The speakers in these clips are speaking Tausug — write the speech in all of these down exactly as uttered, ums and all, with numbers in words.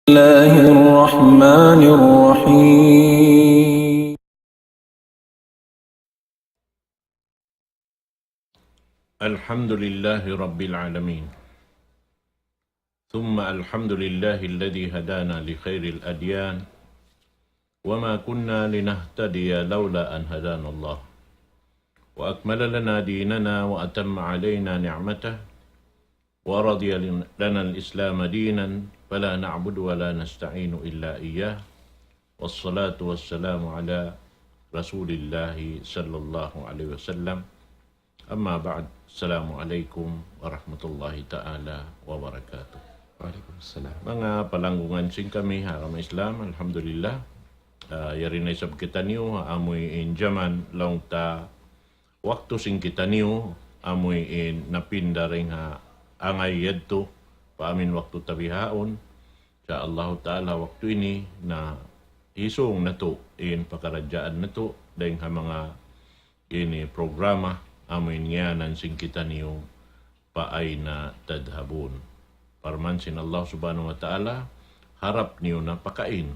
الله الرحمن الرحيم. الحمد لله رب العالمين. ثم الحمد لله الذي هدانا لخير الأديان وما كنا لنهتدي لولا أن هدانا الله وأكمل لنا ديننا وأتم علينا نعمته ورضي لنا الإسلام دينا فلا نعبد ولا نستعين إلا إياه والصلاة والسلام على رسول الله صلى الله عليه وسلم. أما بعد، السلام عليكم ورحمة الله تعالى وبركاته. Waalaikumsalam. Manga palanggungan sin kami ha agama Islam, alhamdulillah. Ah, yari na isab kitaniyu, amuin jaman laung ta waktu sin kitaniyu, amuin napinda dayn ha angay yadtu pa amin waktu ta bihaun. Insya Allahu Ta'ala waktu ini na isung natu' in pakaradjaan natu' dayn ha manga ini programa amuin ngiyanan sin kitaniyu فأين تذهبون. Parman sin Allah Subhanahu wa Ta'ala, harap niyu na pakain.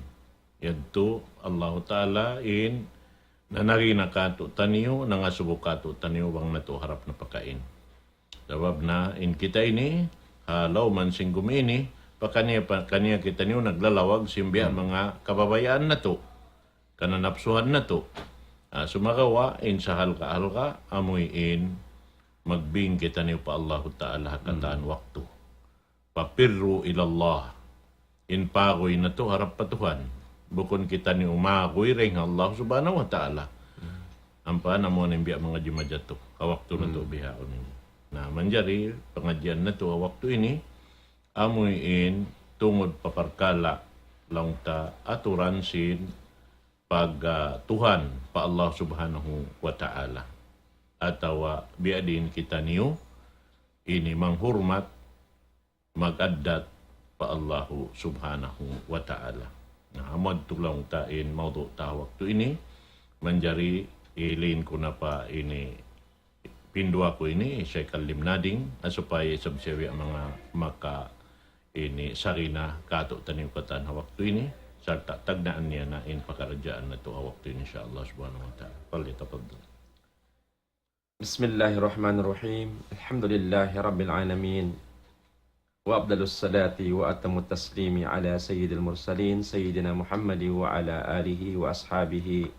Yadtu Allahu Ta'ala in nanari na kātu'niyu, nangasubu kātu'niyu bang natu' harap na pakain. Sabab na in kita ini, ha lawm sin gumi ini, pakaniya, pakaniya kitaniyu naglalawag sin biya' manga kababayaan natu', kananapsuhan natu'. Ah, sumagawa', in sahalga'-halga', amuin magbing kitaniyu pa Allahu Ta'ala ha katan waktu. ففروا إلى الله. In paguy natu' harap pa Tuhan. Bukun kitaniyu maguy dayn ha Allah Subhanahu wa Ta'ala. Ampa na amu in biya' manga jimajatu ha waktu natu' bihaun ini. Na, manjari pangadjian natu' ha waktu ini, amuin tungud pa parkala' laung ta aturan sin pag, ah, Tuhan pa Allah Subhanahu wa Ta'ala. Atawa biya' diin kitaniyu ini manghurmat, mag-addat pa Allahu Subhanahu wa Ta'ala. Na, amu yadtu laung ta in mawdu' ta waktu ini, manjari ilin ku na pa ini, pinduwa ku ini, Sheikh Alim Nading, ah, supaya isab siya biya' manga maka ini sarina kātu'niyu katan ha waktu ini, sarta' tagnaan niya na in pakaradjaan natu' ha waktu ini, insya Allah Subhanahu wa Ta'ala. فليتفضل. بسم الله الرحمن الرحيم. الحمد لله رب العالمين. وأفضل الصلاة وأتم التسليم على سيد المرسلين سيدنا محمد وعلى آله وأصحابه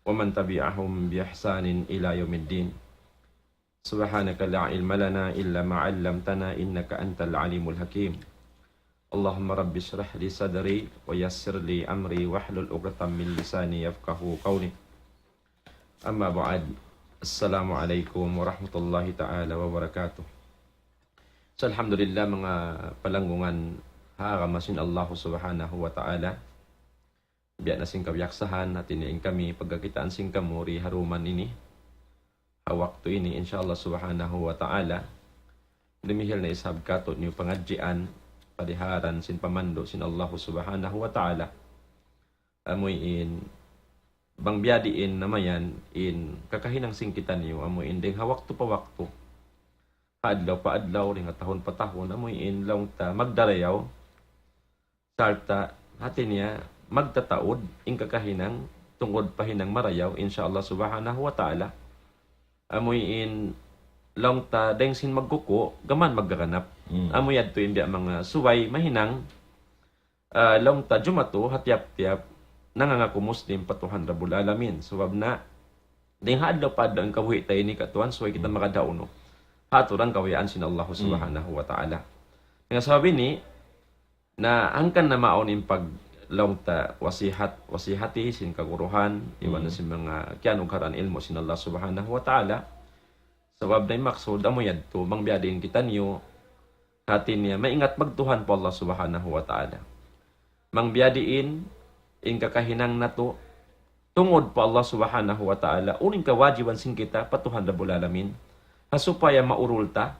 ومن تبعهم بإحسان إلى يوم الدين. سبحانك لا علم لنا إلا ما علمتنا إنك أنت العليم الحكيم. اللهم رب اشرح لي صدري ويسر لي أمري واحلل عقدة من لساني يفقهوا قولي. أما بعد. السلام عليكم ورحمة الله تعالى وبركاته. So, alhamdulillah, manga palanggungan ha agama sin Allah Subhanahu wa Ta'ala. Biya' na sin kabiyaksahan, hati niya in kami pagkakitaan sin kamu di ha duman ini. Ha waktu ini, insya Allah Subhanahu wa Ta'ala, dumihil na isab kātu'niyu pangadjian, padiharan sin pamandu' sin Allah Subhanahu wa Ta'ala. Amuin, bang biya' diin na mayan, in kakahinang sin kitaniyu, amuin dayn ha waktu pa waktu. Ha adlaw pa adlaw, dayn ha tahun pa tahun, amuin laung ta magdarayaw. Sarta', hati niya, magtataud, in kakahinang, tungud pa hinang marayaw, insya Allah Subhanahu wa Ta'ala. Amuin laung ta, dayn sin magkuku', gam mayan maggaganap. Hmm. Amu yadtu in biya' manga subay mahinang, ah, laung ta jumatu, ha tiyap-tiyap, nangangaku Muslim pa Tuhan Rabbul Alamin. Sabab na, dayn ha adlaw pa adlaw in kabuhi' ta ini katuan, subay kita makadaun, no? Ha aturan kawayaan sin Allah Subhanahu wa Ta'ala. Dayn ha sabab ini, na hangkan na mawn in pag laung ta wasihat, wasihati sin kaguruhan, iban na sin manga kiyanugharaan ilmu' sin Allah Subhanahu wa Ta'ala. Sabab na in maksud amu yadtu, bang biya' diin kitaniyu, hati niya, maingat magtuhan pa Allah Subhanahu wa Ta'ala. Bang biya' diin, in kakahinang natu', tungud pa Allah Subhanahu wa Ta'ala, unu in kawajiban sin kita pa Tuhan Rabbul Alamin, ha supaya maurul ta,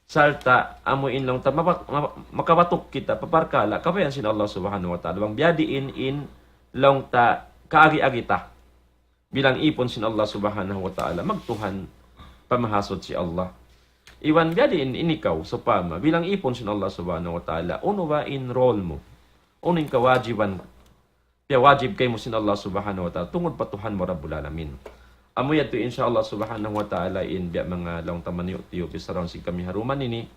sarta' amu in laung ta mapa-, mapa-, makabatuk kita pa parkala' kabayaan sin Allah Subhanahu wa Ta'ala. Bang biya' diin in laung ta kaagi-agi ta. Bilang ipun sin Allah Subhanahu wa Ta'ala, magtuhan pa Mahasuchi Allah. Iban biya' diin in ikaw, sawpama, bilang ipun sin Allah Subhanahu wa Ta'ala, unu ba in role mu? Unu in kawajiban, piyawajib kaymu sin Allah Subhanahu wa Ta'ala, tungud pa Tuhan mu Rabbul Alamin. Amu yadtu, insya Allah Subhanahu wa Ta'ala, in biya' manga laung ta maniyu'-tiyu' bichara sin kami ha duman ini,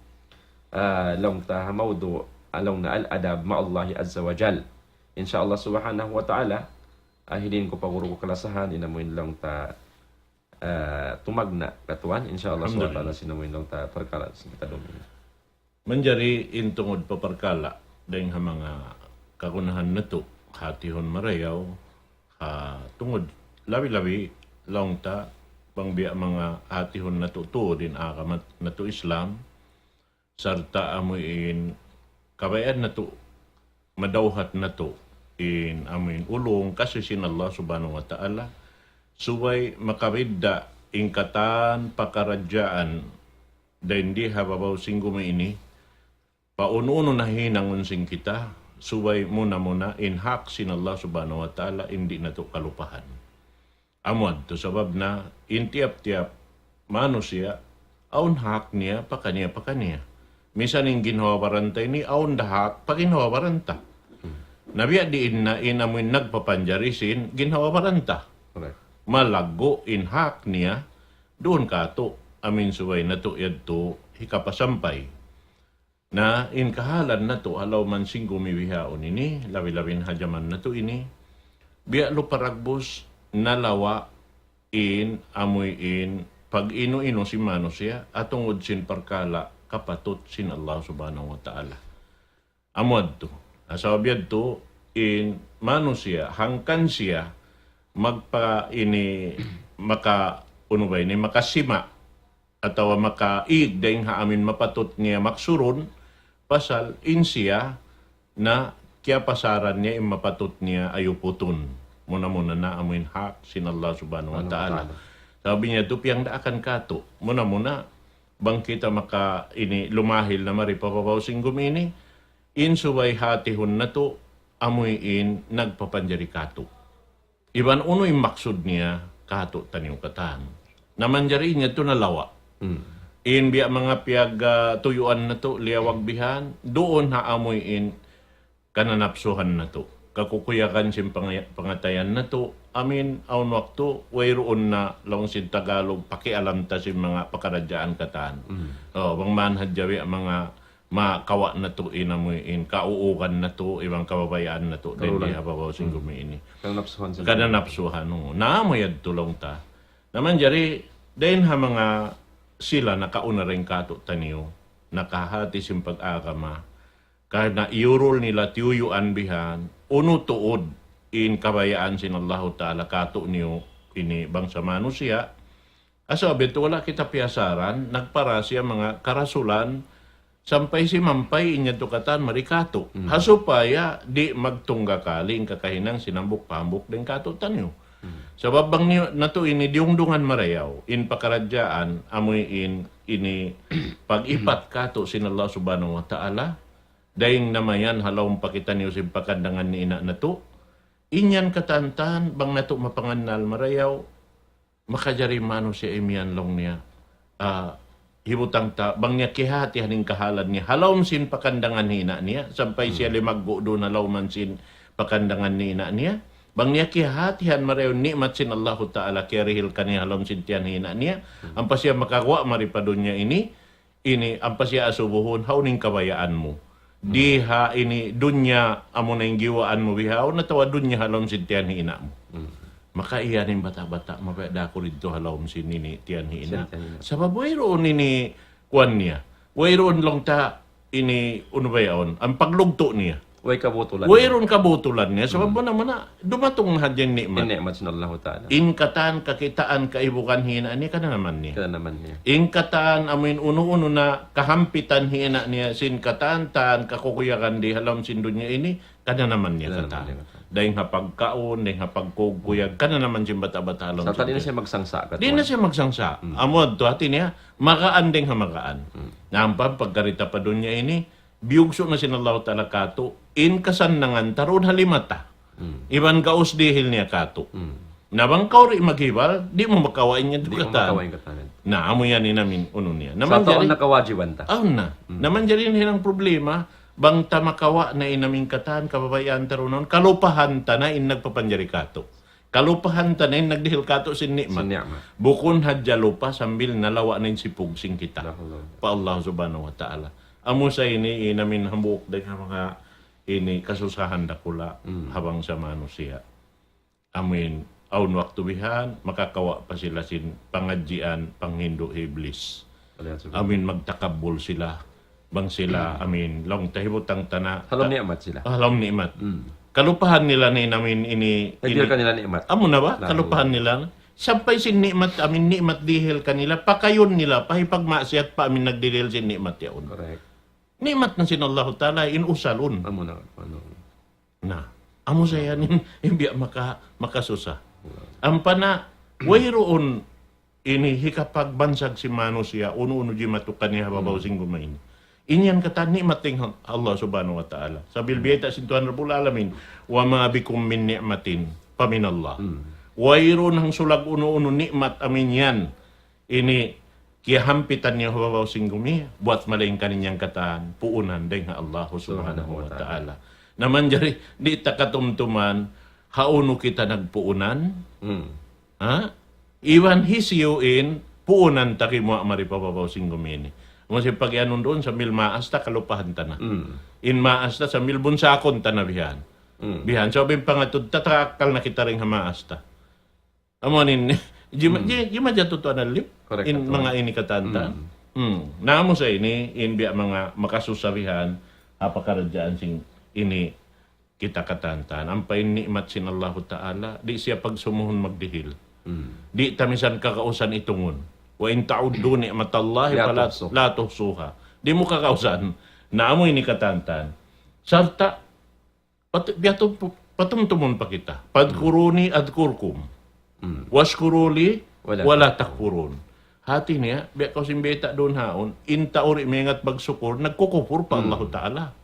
ah, laung ta ha mawdu', ah, laung na al-adab ma'allahi azza wa jal. Insya Allah Subhanahu wa Ta'ala, ah, hilin ku pa guru ku kalasahan, in amu in laung ta, ah, tumagna' katuan, insya Allah Subhanahu wa Ta'ala, Alhamdulillah. Sin amu in laung ta parkala' sin kita duman ini. Manjari in tungud pa parkala' dayng ha manga kagunahan natu', hatihun marayaw, ha tungud labi-labi laung ta bang biya' manga hatihun natu' tuud in agama natu' Islam, sarta' amu in kabayaan natu', madawhat natu' in amu in ulung kasi sin Allah Subhanahu wa Ta'ala, subay makabidda' in katan pakaradjaan dayn di ha babaw sin gumi ini, pa unu-unu na hinangun sin kita, subay muna-muna in hak sin Allah Subhanahu wa Ta'ala in di' natu' kalupahan. Amu yadtu sabab na in tiyap-tiyap manusiya', awn hak niya pakaniya-pakaniya. Misan in ginhawa-baran ta ini, awn da hak pa ginhawa-baran ta. Na biya' diin na in amu in nagpapanjari sin ginhawa-baran ta. Correct. Malaggu' in hak niya, duun katu', amu in subay natu' yadtu hikapasampay. Na in kahalan natu' ha lawm sin gumi bihaun ini, labi-labi na ha jaman natu' ini, biya' lupa dagbus, nalawa' in amuin pag-inu-inu sin manusiya', ha tungud sin parkala' kapatut sin Allah Subhanahu wa Ta'ala. Amu yadtu. Sabab yadtu, in manusiya', hangkan siya magpa-, ini, maka-, unu ba ini, makasima', atawa makaig dayn ha amin mapatut niya maksurun, pasal in siya na kiyapasaran niya in mapatut niya ayuputun. Muna-muna na amuin hak sin Allah Subhanahu wa Ta'ala. Sabi niya tu piyangdaakan katu'. Muna-muna, bang kita maka ini lumahil na mari pa babaw sin gumi ini, in subay hatihun natu', amuin nagpapanjari katu'. Iban unu in maksud niya katu' taniyu katan. Na manjari niya tu nalawa'. Hmm. In biya' manga piyag, ah, tuyuan natu', liyawag bihan, duun ha amuin kananapsuhan natu'. Kakukuyagan sin pangaya-, pangatayan natu'. Amin, awn waktu, wayruun na laung sin Tagalog, pakialam ta sin manga pakaradjaan katan. Hmm. Oh, bang man hadja biya' manga makawa' natu' in amuin, kauugan natu', iban kababayaan natu', dayn di ha babaw sin gumi ini. Kananapsuhan sin kananapsuhan, oo. Na amu yadtu laung ta. Na manjari, dayn ha manga sila nakauna dayn katu' taniyu, nakahati sin pag-agama, karna' iyurul nila tiyuyuan bihan, unu tuud in kabayaan sin Allahu Ta'ala katu' niyu ini bangsa manusiya', Asa bitu wala' kita piyasaran, nagpara siya manga karasulan, sampay simampay in yadtu katan mari katu'. Hmm. Ha supaya di' magtunggakali in kakahinang sin hambuuk-hambuuk dayn katu' taniyu. Hmm. Sabab bang niyu natu' ini diyungdungan marayaw, in pakaradjaan, amuin ini pag-ipat katu' sin Allah Subhanahu wa Ta'ala, dayn na mayan ha lawm pa kitaniyu sin pakandangan ni ina' natu', in yan katan-katan, bang natu' mapangannal marayaw, makajari manusiya' imiyan laung niya. Ah, hibutang ta, bang niya kiyahatihan in kahalan niya, ha lawm sin pakandangan hi ina' niya, sampay siya limaggu' duun ha lawm sin pakandangan ni ina' niya. Bang niya kiyahatihan marayaw ni'mat sin Allahu Ta'ala kiyarihil kaniya ha lawm sin tiyan hi ina' niya, ampa siya makaguwa' mari pa dunya ini, ini, ampa siya asubuhun, hawnu in kabayaan mu. Hmm. Di ha ini dunya, amu na in giwaan mu bihaun, atawa dunya ha lawm sin tiyan hi ina' mu. Hmm. Maka iya in bata'-bata', mabaya' da aku didtu ha lawm sin ini, tiyan hi ina'. Sin tiyan hi ina'. Sabab wayruun ini, kuwan niya. Wayruun laung ta, ini, unu ba yaun? Ang paglugtu' niya. Way kabutulan. Wayruun kabutulan niya. Sabab muna-muna, dumatung na hadja in ni'mat. In ni'mat sin Allahu Ta'ala. In katan kakitaan kaibugan hi ina' niya, kananaman niya. Kananaman niya. In katan amuin unu-unu na kahampitan hi ina' niya, sin katan-katan kakukuyagan di ha lawm sin dunya ini, kananaman niya katan. Kananaman niya katan. Dayn ha pagkaun, dayn ha pagkukuyag, kananaman sin bata'-bata' ha lawm sin dunya. Sa' di' na siya magsangsa'. Di' na siya magsangsa'. Hmm. Amu yadtu hati niya, magaan dayn ha magaan. Hmm. Na ampa pagkarita pa dunya ini, biyugsu' na sin Allahu Ta'ala katu', in kasannangan ta duun ha lima ta. Hmm. Iban gaus dihil niya katu'. Hmm. Na bang kaw di' maghibal, di' mu makawa' in yan tu katan. Di' mu makawa' in katan. Na, amu yan in amin, unu niya. Na manjari, awn na kawajiban ta. Awn na. Hmm. Na manjari in hinang problema, Bang ta makawa' na in amin katan, kabayaan ta duun, kalupahan ta na in nagpapanjari katu'. Kalupahan ta na in nagdihil katu' sin ni'mat. Sin ni'mat. Bukun hadja lupa sambil nalawa' na in sipug sin kita. Allahu Akbar. Pa Allah Subhanahu wa Ta'ala. Amu sa ini, in amin hambuuk dayn ha manga ini kasusahan dakula' Mm. ha bangsa manusiya'. Amin, awn waktu bihan, makakawa' pa sila sin pangadjian, panghindu' hi Iblis. Amin, magtakabbul sila. Bang sila, amin, laung ta hibutang ta na, ha lawm ta-, ni'mat sila. Ha lawm ni'mat. Mm. Kalupahan nila na in amin ini, Nagdihil ini. Kanila ni'mat. Amu na ba? Allahu Akbar. Kalupahan nila. Sampay sin ni'mat, amin, ni'mat dihil kanila, pakayun nila, pa hipagmaksiyat pa amin nagdihil sin ni'mat yaun. Correct. Ni'mat na sin Allahu Ta'ala, in usalun. Amu na, anu. Na, amu sa yan in, in biya' maka-, makasusa. Ampa na, wayruun ini hikapagbansag sin manusiya', unu-unu jimatu kaniya ha babaw Hmm. sin guma ini. In yan katan ni'mat dayn ha Allah Subhanahu wa Ta'ala. Sabil Hmm. biyayta' sin Tuhan Rabbul Alamin, وما بكم من نعمة فمن الله. Hmm. Wayruun hangsulag unu-unu ni'mat amin yan. Ini kiyahampitan niyu ha babaw sin gumi, buwat malaingkan in yan katan, puunan dayn ha Allah Subhanahu wa Ta'ala. Subhanahu wa Ta'ala. Na manjari, di' ta katumtuman, hawnu kita nagpuunan? Hmm. Ha? Iban hisiyu in, puunan ta kimuwa' mari pa babaw sin gumi ini. Amu sin pagiyanun duun, sambil maas ta, kalupahan ta na. Hmm. In maas ta, sambil bunsakun ta na bihan. Hmm. Bihan, sabab in pangatud ta, takakkal na kita dayn ha maas ta. Amu in, jima-, Hmm. ji-, jima jatu tu analim. Correct, in atu. Manga ini katan-katan. Hmm. Hmm. Na amu sa ini, in biya' manga makasusa bihan, ha pakaradjaan sin ini kita katan-katan. Ampa in ni'mat sin Allahu Ta'ala, di' siya pagsumuhun magdihil. Hmm. Di' ta misan kakausan itungun. وإن تعدوا نعمة الله فلا، لا تحصوها. Di' mu kakausan. Na amu ini katan-katan. Sarta', Pat-, biya' tu pu-, patumtumun pa kita. فاذكروني أذكركم. Hmm. واشكروا لي ولا تكفرون. Hati niya, biya' kaw sin bayta' duun haun, in tau di' maingat magsukur, nagkukupur pa Hmm. Allahu Ta'ala.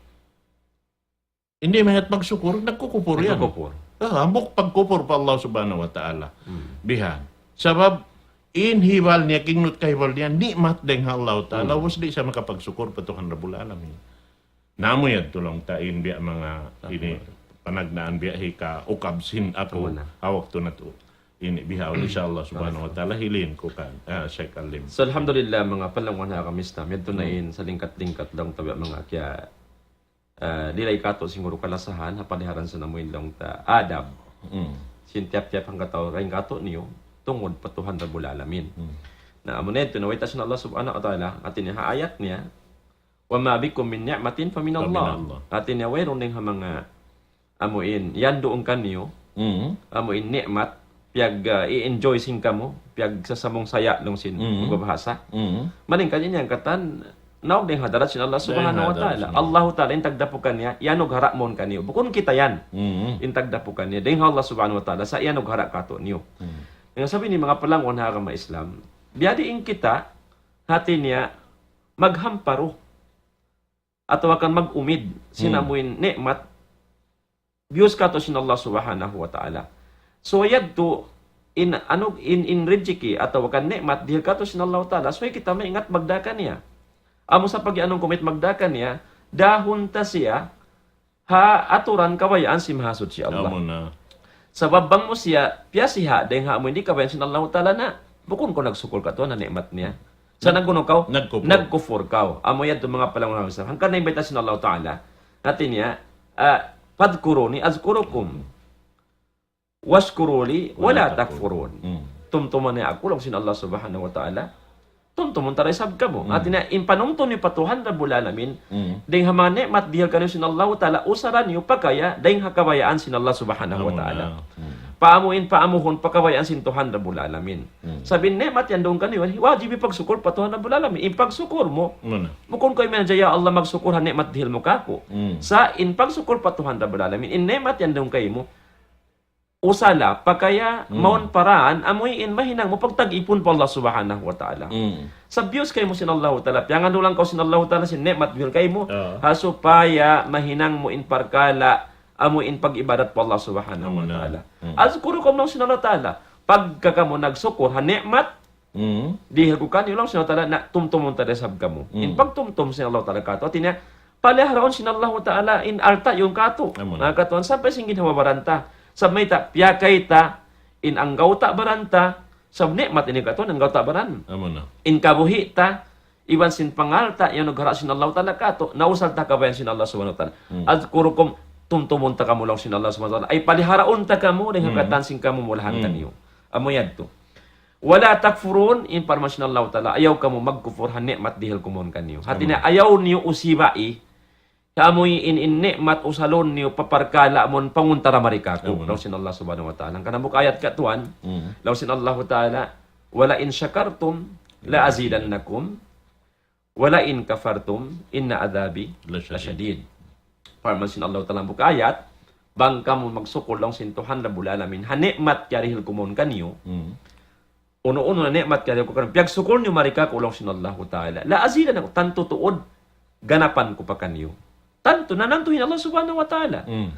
Di' maingat magsukur, nagkukupur yan. Nagkukupur. Ah, hambuuk pagkupur pa Allah Subhanahu wa Ta'ala. Hmm. Bihan. Sabab, in hibal niya, kingnut kahibal niya, ni'mat dayn ha Allah Ta'ala, Hmm. ubus di' siya makapagsukur pa Tuhan Rabbul Alamin. Na amu yadtu laung ta in biya' manga ini panagnaan biya' hikaukab sin aku ha waktu natu'. Ini bihaun, insya Allah subhanahu wa ta'ala, hilin ku kan, ah, Sheikh Alim. So, alhamdulillah, manga palangwan ha agama Islam. Yadtu na in salingkat-lingkat laung ta biya' manga kiya, ah, lilay katu' sin guru kalasahan, ha paliharan sin amu in laung ta adab. Mm. Sin tiyap-tiyap hangkatau dayn katu' niyu, tungud pa Tuhan Rabbul Alamin. Mm. Na, amu na yadtu, na wayta' sin Allah subhanahu wa ta'ala, hati niya ha ayat niya, وما بكم من نعمة فمن الله. Hati niya wayruun dayn ha manga amu in, yan duun kaniyu, amu in ni'mat, piyag, ah, i-enjoy sin kamu, piyagsasamung saya laung sin magbabahasa. Malayngkan in yan katan, naug dayn ha hadarat sin Allah subhanahu wa ta'ala. Allahu ta'ala, in tagdapu kaniya, iyanugara' mawn kaniyu. Bukun kita yan. In tagdapu kaniya, dayn ha Allah subhanahu wa ta'ala, sa' iyanugara' katu' niyu. Dayn ha sabab ini manga palangwan ha agama Islam, biyadiin kita, hati niya, maghamparu, atawa kan mag-umid sin amu in ni'mat, biyus katu' sin Allah subhanahu wa ta'ala. So, yadtu, in, anu, in, in rijiki, atawa kan ni'mat, dihil katu' sin Allah ta'ala, subay kita maingat magdā kaniya. Amu sa pag-iyanun ku maingat magdā kaniya, dahun ta siya, ha aturan kabayaan sin Mahasuchi Allah. Amu na. Sabab bang mu siya piyasiha' dayn ha amu in di' kabayaan sin Allahu ta'ala na, bukun kaw nagsukur katu' ha ni'mat niya. Sa' nag-unu kaw? Nagkupur. Nagkupur kaw. Amu yadtu manga palangwan ha agama Islam. Hangkan na in bayta' sin Allahu ta'ala. Hati niya, ah, فاذكروني أذكركم. واشكروا لي ولا تكفرون. Tumtuma niyu aku laung sin Allah subhanahu wa ta'ala. Tumtumun ta da isab kamu. Hati niya, in panumtum niyu pa Tuhan Rabbul Alamin, dayn ha manga ni'mat dihil kaniyu sin Allahu ta'ala, usala niyu pakaya dayn ha kabayaan sin Allah subhanahu wa ta'ala. Paamuin, paamuhun pa kabayaan sin Tuhan Rabbul Alamin. Sabab in ni'mat yan duun kaniyu, wajib pagsukur pa Tuhan Rabbul Alamin. In pagsukur mu, bukun kaw imiyan hadja, "Ya Allah, magsukur ha ni'mat dihil mu kāku'." Sa' in pagsukur pa Tuhan Rabbul Alamin, in ni'mat yan duun kaymu, usala, pakaya, mawn paraan, amu in mahinang mu pagta'at pa Allah subhanahu wa ta'ala. Sa' biyus kaymu sin Allahu ta'ala, piyangandul kaw sin Allahu ta'ala sin ni'mat dihil kaymu, ha supaya mahinang mu in parkala', amu in pag-ibadat pa Allah subhanahu wa ta'ala. أذكركم laung sin Allah ta'ala. Pagka kamu nagsukur ha ni'mat, dihil ku kaniyu laung sin Allah ta'ala, na tumtumun ta da isab kamu. In pagtumtum sin Allah ta'ala katu', hati niya, Paliharaun sin Allahu Ta'ala in alta' yaun katu'. Amu na. Manga katuan, sampay sin ginhawa-baran ta. Sa' mayta', piyakay ta, in anggawta' baran ta, sa' ni'mat ini katuan, anggawta' baran. Amu na. In kabuhi' ta, iban sin pangalta' yaun naghara' sin Allahu Ta'ala katu', nausal ta kabayaan sin Allah Subhanahu wa Ta'ala. Hmm. Adhkurukum, tumtumun ta kamu laung sin Allah Subhanahu wa Ta'ala. Ay paliharaun ta kamu, dayn ha Hmm. katan sin kamumulahan Hmm. taniyu. Amu yadtu. Wala takfurun, in parman sin Allahu Ta'ala, ayaw kamu magkupur ha ni'mat dihil ku mawn kaniyu. Hati niya, Amu. ayaw niyu usibai, kamu in, in ni'mat usalun niyu pa parkala' amun panguntara mari kaku'. Amu na. Laung sin Allah Subhanahu wa Ta'ala. Hangkan hambuuk ayat katuan, Mm. laung sin Allahu Ta'ala, "Wala in shakartum la azidannakum, wala in kafartum inna adhabi Lashadid. lashadid." Parman sin Allahu Ta'ala hambuuk ayat, bang kamu magsukul laung sin Tuhan Rabbul Alamin, ha ni'mat kiyarihil ku mawn kaniyu, Mm. unu-unu na ni'mat kiyarihil ku kaniyu, piyagsukul niyu mari kaku' laung sin Allahu Ta'ala. La azidannakum, tantu tuud, ganapan ku pa kaniyu. Tantu, nanantu in Allah Subhanahu wa Ta'ala. Mm.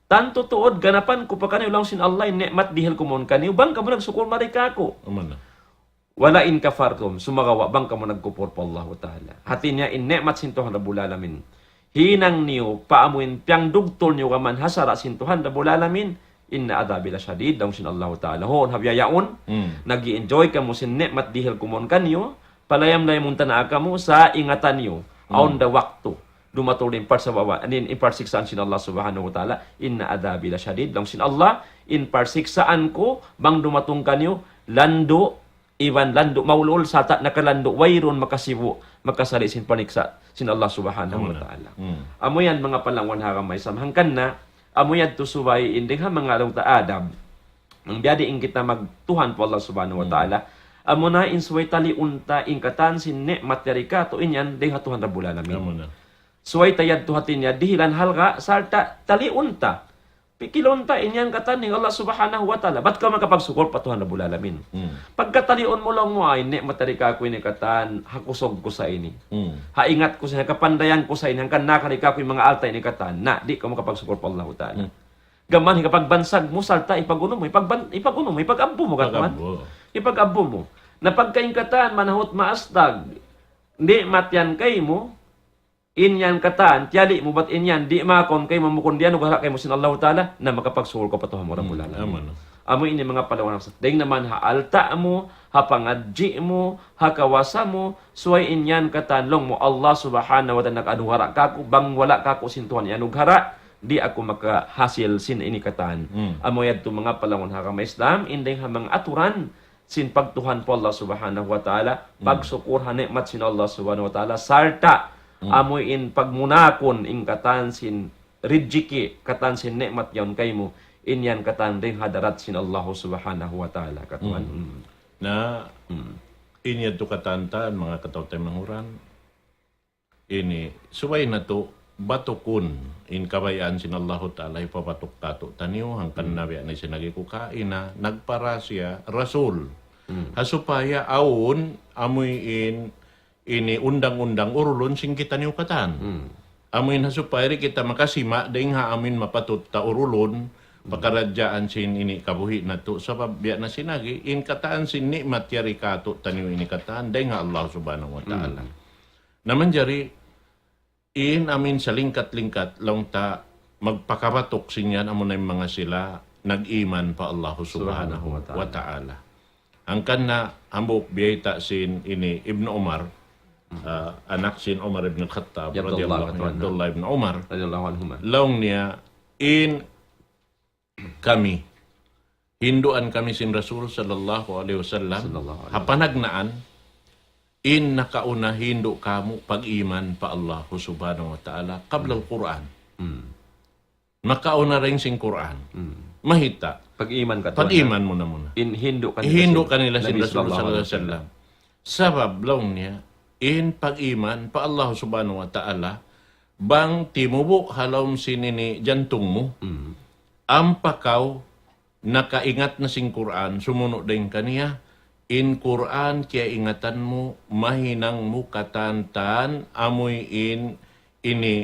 Tantu tuud, ganapan ku pa kaniyu laung sin Allah, in ni'mat dihil ku mawn kaniyu, bang kamu nagsukul mari kaku'. Amu na. Wala in kafartum, sumagawa' bang kamu nagkupur pa Allahu Ta'ala. Hati niya in ni'mat sin Tuhan Rabbul Alamin. Hinang niyu, pa amuin piyangdugtul niyu kaman ha sara' sin Tuhan Rabbul Alamin, inna adhabi lashadid, laung sin Allahu Ta'ala. Huun, ha biya' yaun, Hmm. nag-i-enjoy kamu sin ni'mat dihil ku mawn kaniyu, palayam-layamun ta na kamu, sa' ingatan niyu, Hmm. awn da waktu, dumatung in parsabawa-, in, in parsiksaan sin Allah Subhanahu wa Ta'ala, inna adhabi lashadid, laung sin Allah, in parsiksaan ku, bang dumatung kaniyu, landu', iban landu' maulul, sarta' nakalandu', wayruun makasibu', makasali' sin paniksa' sin Allah Subhanahu wa Ta'ala. Amu na. Hmm. Amu yan, manga palanguwan ha agama Islam. Hangkan na, amu yadtu subay in dayn ha manga laung ta adab. Bang biya' diin kita magtuhan pa Allah Subhanahu wa Hmm. Ta'ala. Amu na in subay taliun ta in katan sin ni'mat yari katu' in yan dayn ha Tuhan Rabbul Alamin. Amu na. Subay ta yadtu hati niya dihilan halga', sarta' taliun ta. Pikilun ta in yan katan dayn ha Allah Subhanahu wa Ta'ala. Bat kaw makapagsukul pa Tuhan Rabbul Alamin? Hmm. Pagkataliun mu laung mu, ay, ni'mat yari kaku' ini katan, ha kusug ku sa ini. Hmm. Ha ingat ku sa ini, ha kapandayan ku sa ini, hangkan nakari kaku' in manga alta' ini katan. Na, di' kaw makapagsukul pa Allahu Ta'ala. Hmm. Gam mayan hikapagbansag mu, sarta' ipag-unu mu, ipagban-, ipag-unu mu, ipag-abbu mu, katuan. Ipag-abbu. Ipag-abbu mu. Na pagka in katan, manahut maastag, ni'mat yan kaymu, in yan katan, tiyali' mu bat in yan, di' makun kaymu bukun diyanughara' kaymu sin Allahu Ta'ala, na makapagsukul kaw pa Tuhan mu Rabbul Alamin. Hmm, amu na. Amu ini manga palanguwan. Dayn naman ha alta' mu, ha pangadji' mu, ha kawasa mu, subay in yan katan laung mu, Allah Subhanahu wa Ta'ala nag-anughara' kaku', bang wala' kaku' sin Tuhan iyanughara', di' aku makahasil sin ini katan. Hmm. Amu yadtu manga palanguwan ha agama Islam, in dayn ha manga aturan, sin pagtuhan pa Allah Subhanahu wa Ta'ala, Hmm. pagsukul ha ni'mat sin Allah Subhanahu wa Ta'ala, sarta' Hmm. amu in pagmunakun in katan sin rijiki', katan sin ni'mat yaun kaymu, in yan katan dayn ha hadarat sin Allah Subhanahu wa Ta'ala, katuan. Hmm. Hmm. Na, Hmm. in yadtu katan ta, manga kataw-taymanghuran, ini, subay natu' batukun in kabayaan sin Allahu Ta'ala hipabatuk kātu'niyu, hangkan Hmm. na biya' na sin agi ku kaina, nagpara siya Rasul. Hmm. Ha supaya awn amuin ini undang-undang urulun sin kitaniyu katan. Hmm. Amuin ha supaya di' kita makasima' dayn ha amuin mapatut ta urulun, Hmm. pakaradjaan sin ini kabuhi' natu'. Sabab biya' na sin agi, in katan sin ni'mat yari kātu'niyu ini katan, dayn ha Allah Subhanahu wa Ta'ala. Hmm. Na manjari, in amuin salingkat-lingkat, laung ta magpakabatuk sin yan, amuna in manga sila nag-iman pa Allah Subhanahu Subhanahu wa Ta'ala. wa Ta'ala. Hangkan na hambuuk biyayta' sin ini Ibnu Umar, Hmm. ah, anak sin Umar ibn Khattab Ya Abdullah, radiyallahu anhu, katuan. Abdullah ibn Umar. Radiyallahu anhuma. Laung niya, in kami, hinduan kami sin Rasul sallallahu alayhi wasallam, Sallallahu alayhi ha wasallam. panagnaan, in nakauna hindu' kamu pag-iman pa Allah Subhanahu wa Ta'ala, qabla Hmm. al-Qur'an. Hmm. Nakauna dayn sin Qur'an. Hmm. Mayta'? Pag-iman ka, Pag-iman muna-muna. In hindu' kanila Hindu' sin kanila sin Nabi Rasul sallallahu alayhi wasallam. Sabab laung niya, in pag-iman pa Allah Subhanahu wa Ta'ala, bang timubu' ha lawm sin ini jantung mu, Hmm. ampa kaw nakaingat na sin Qur'an, sumunu' dayn kaniya, in Qur'an kiyaingatan mu, mahinang mu katan-katan, amuin ini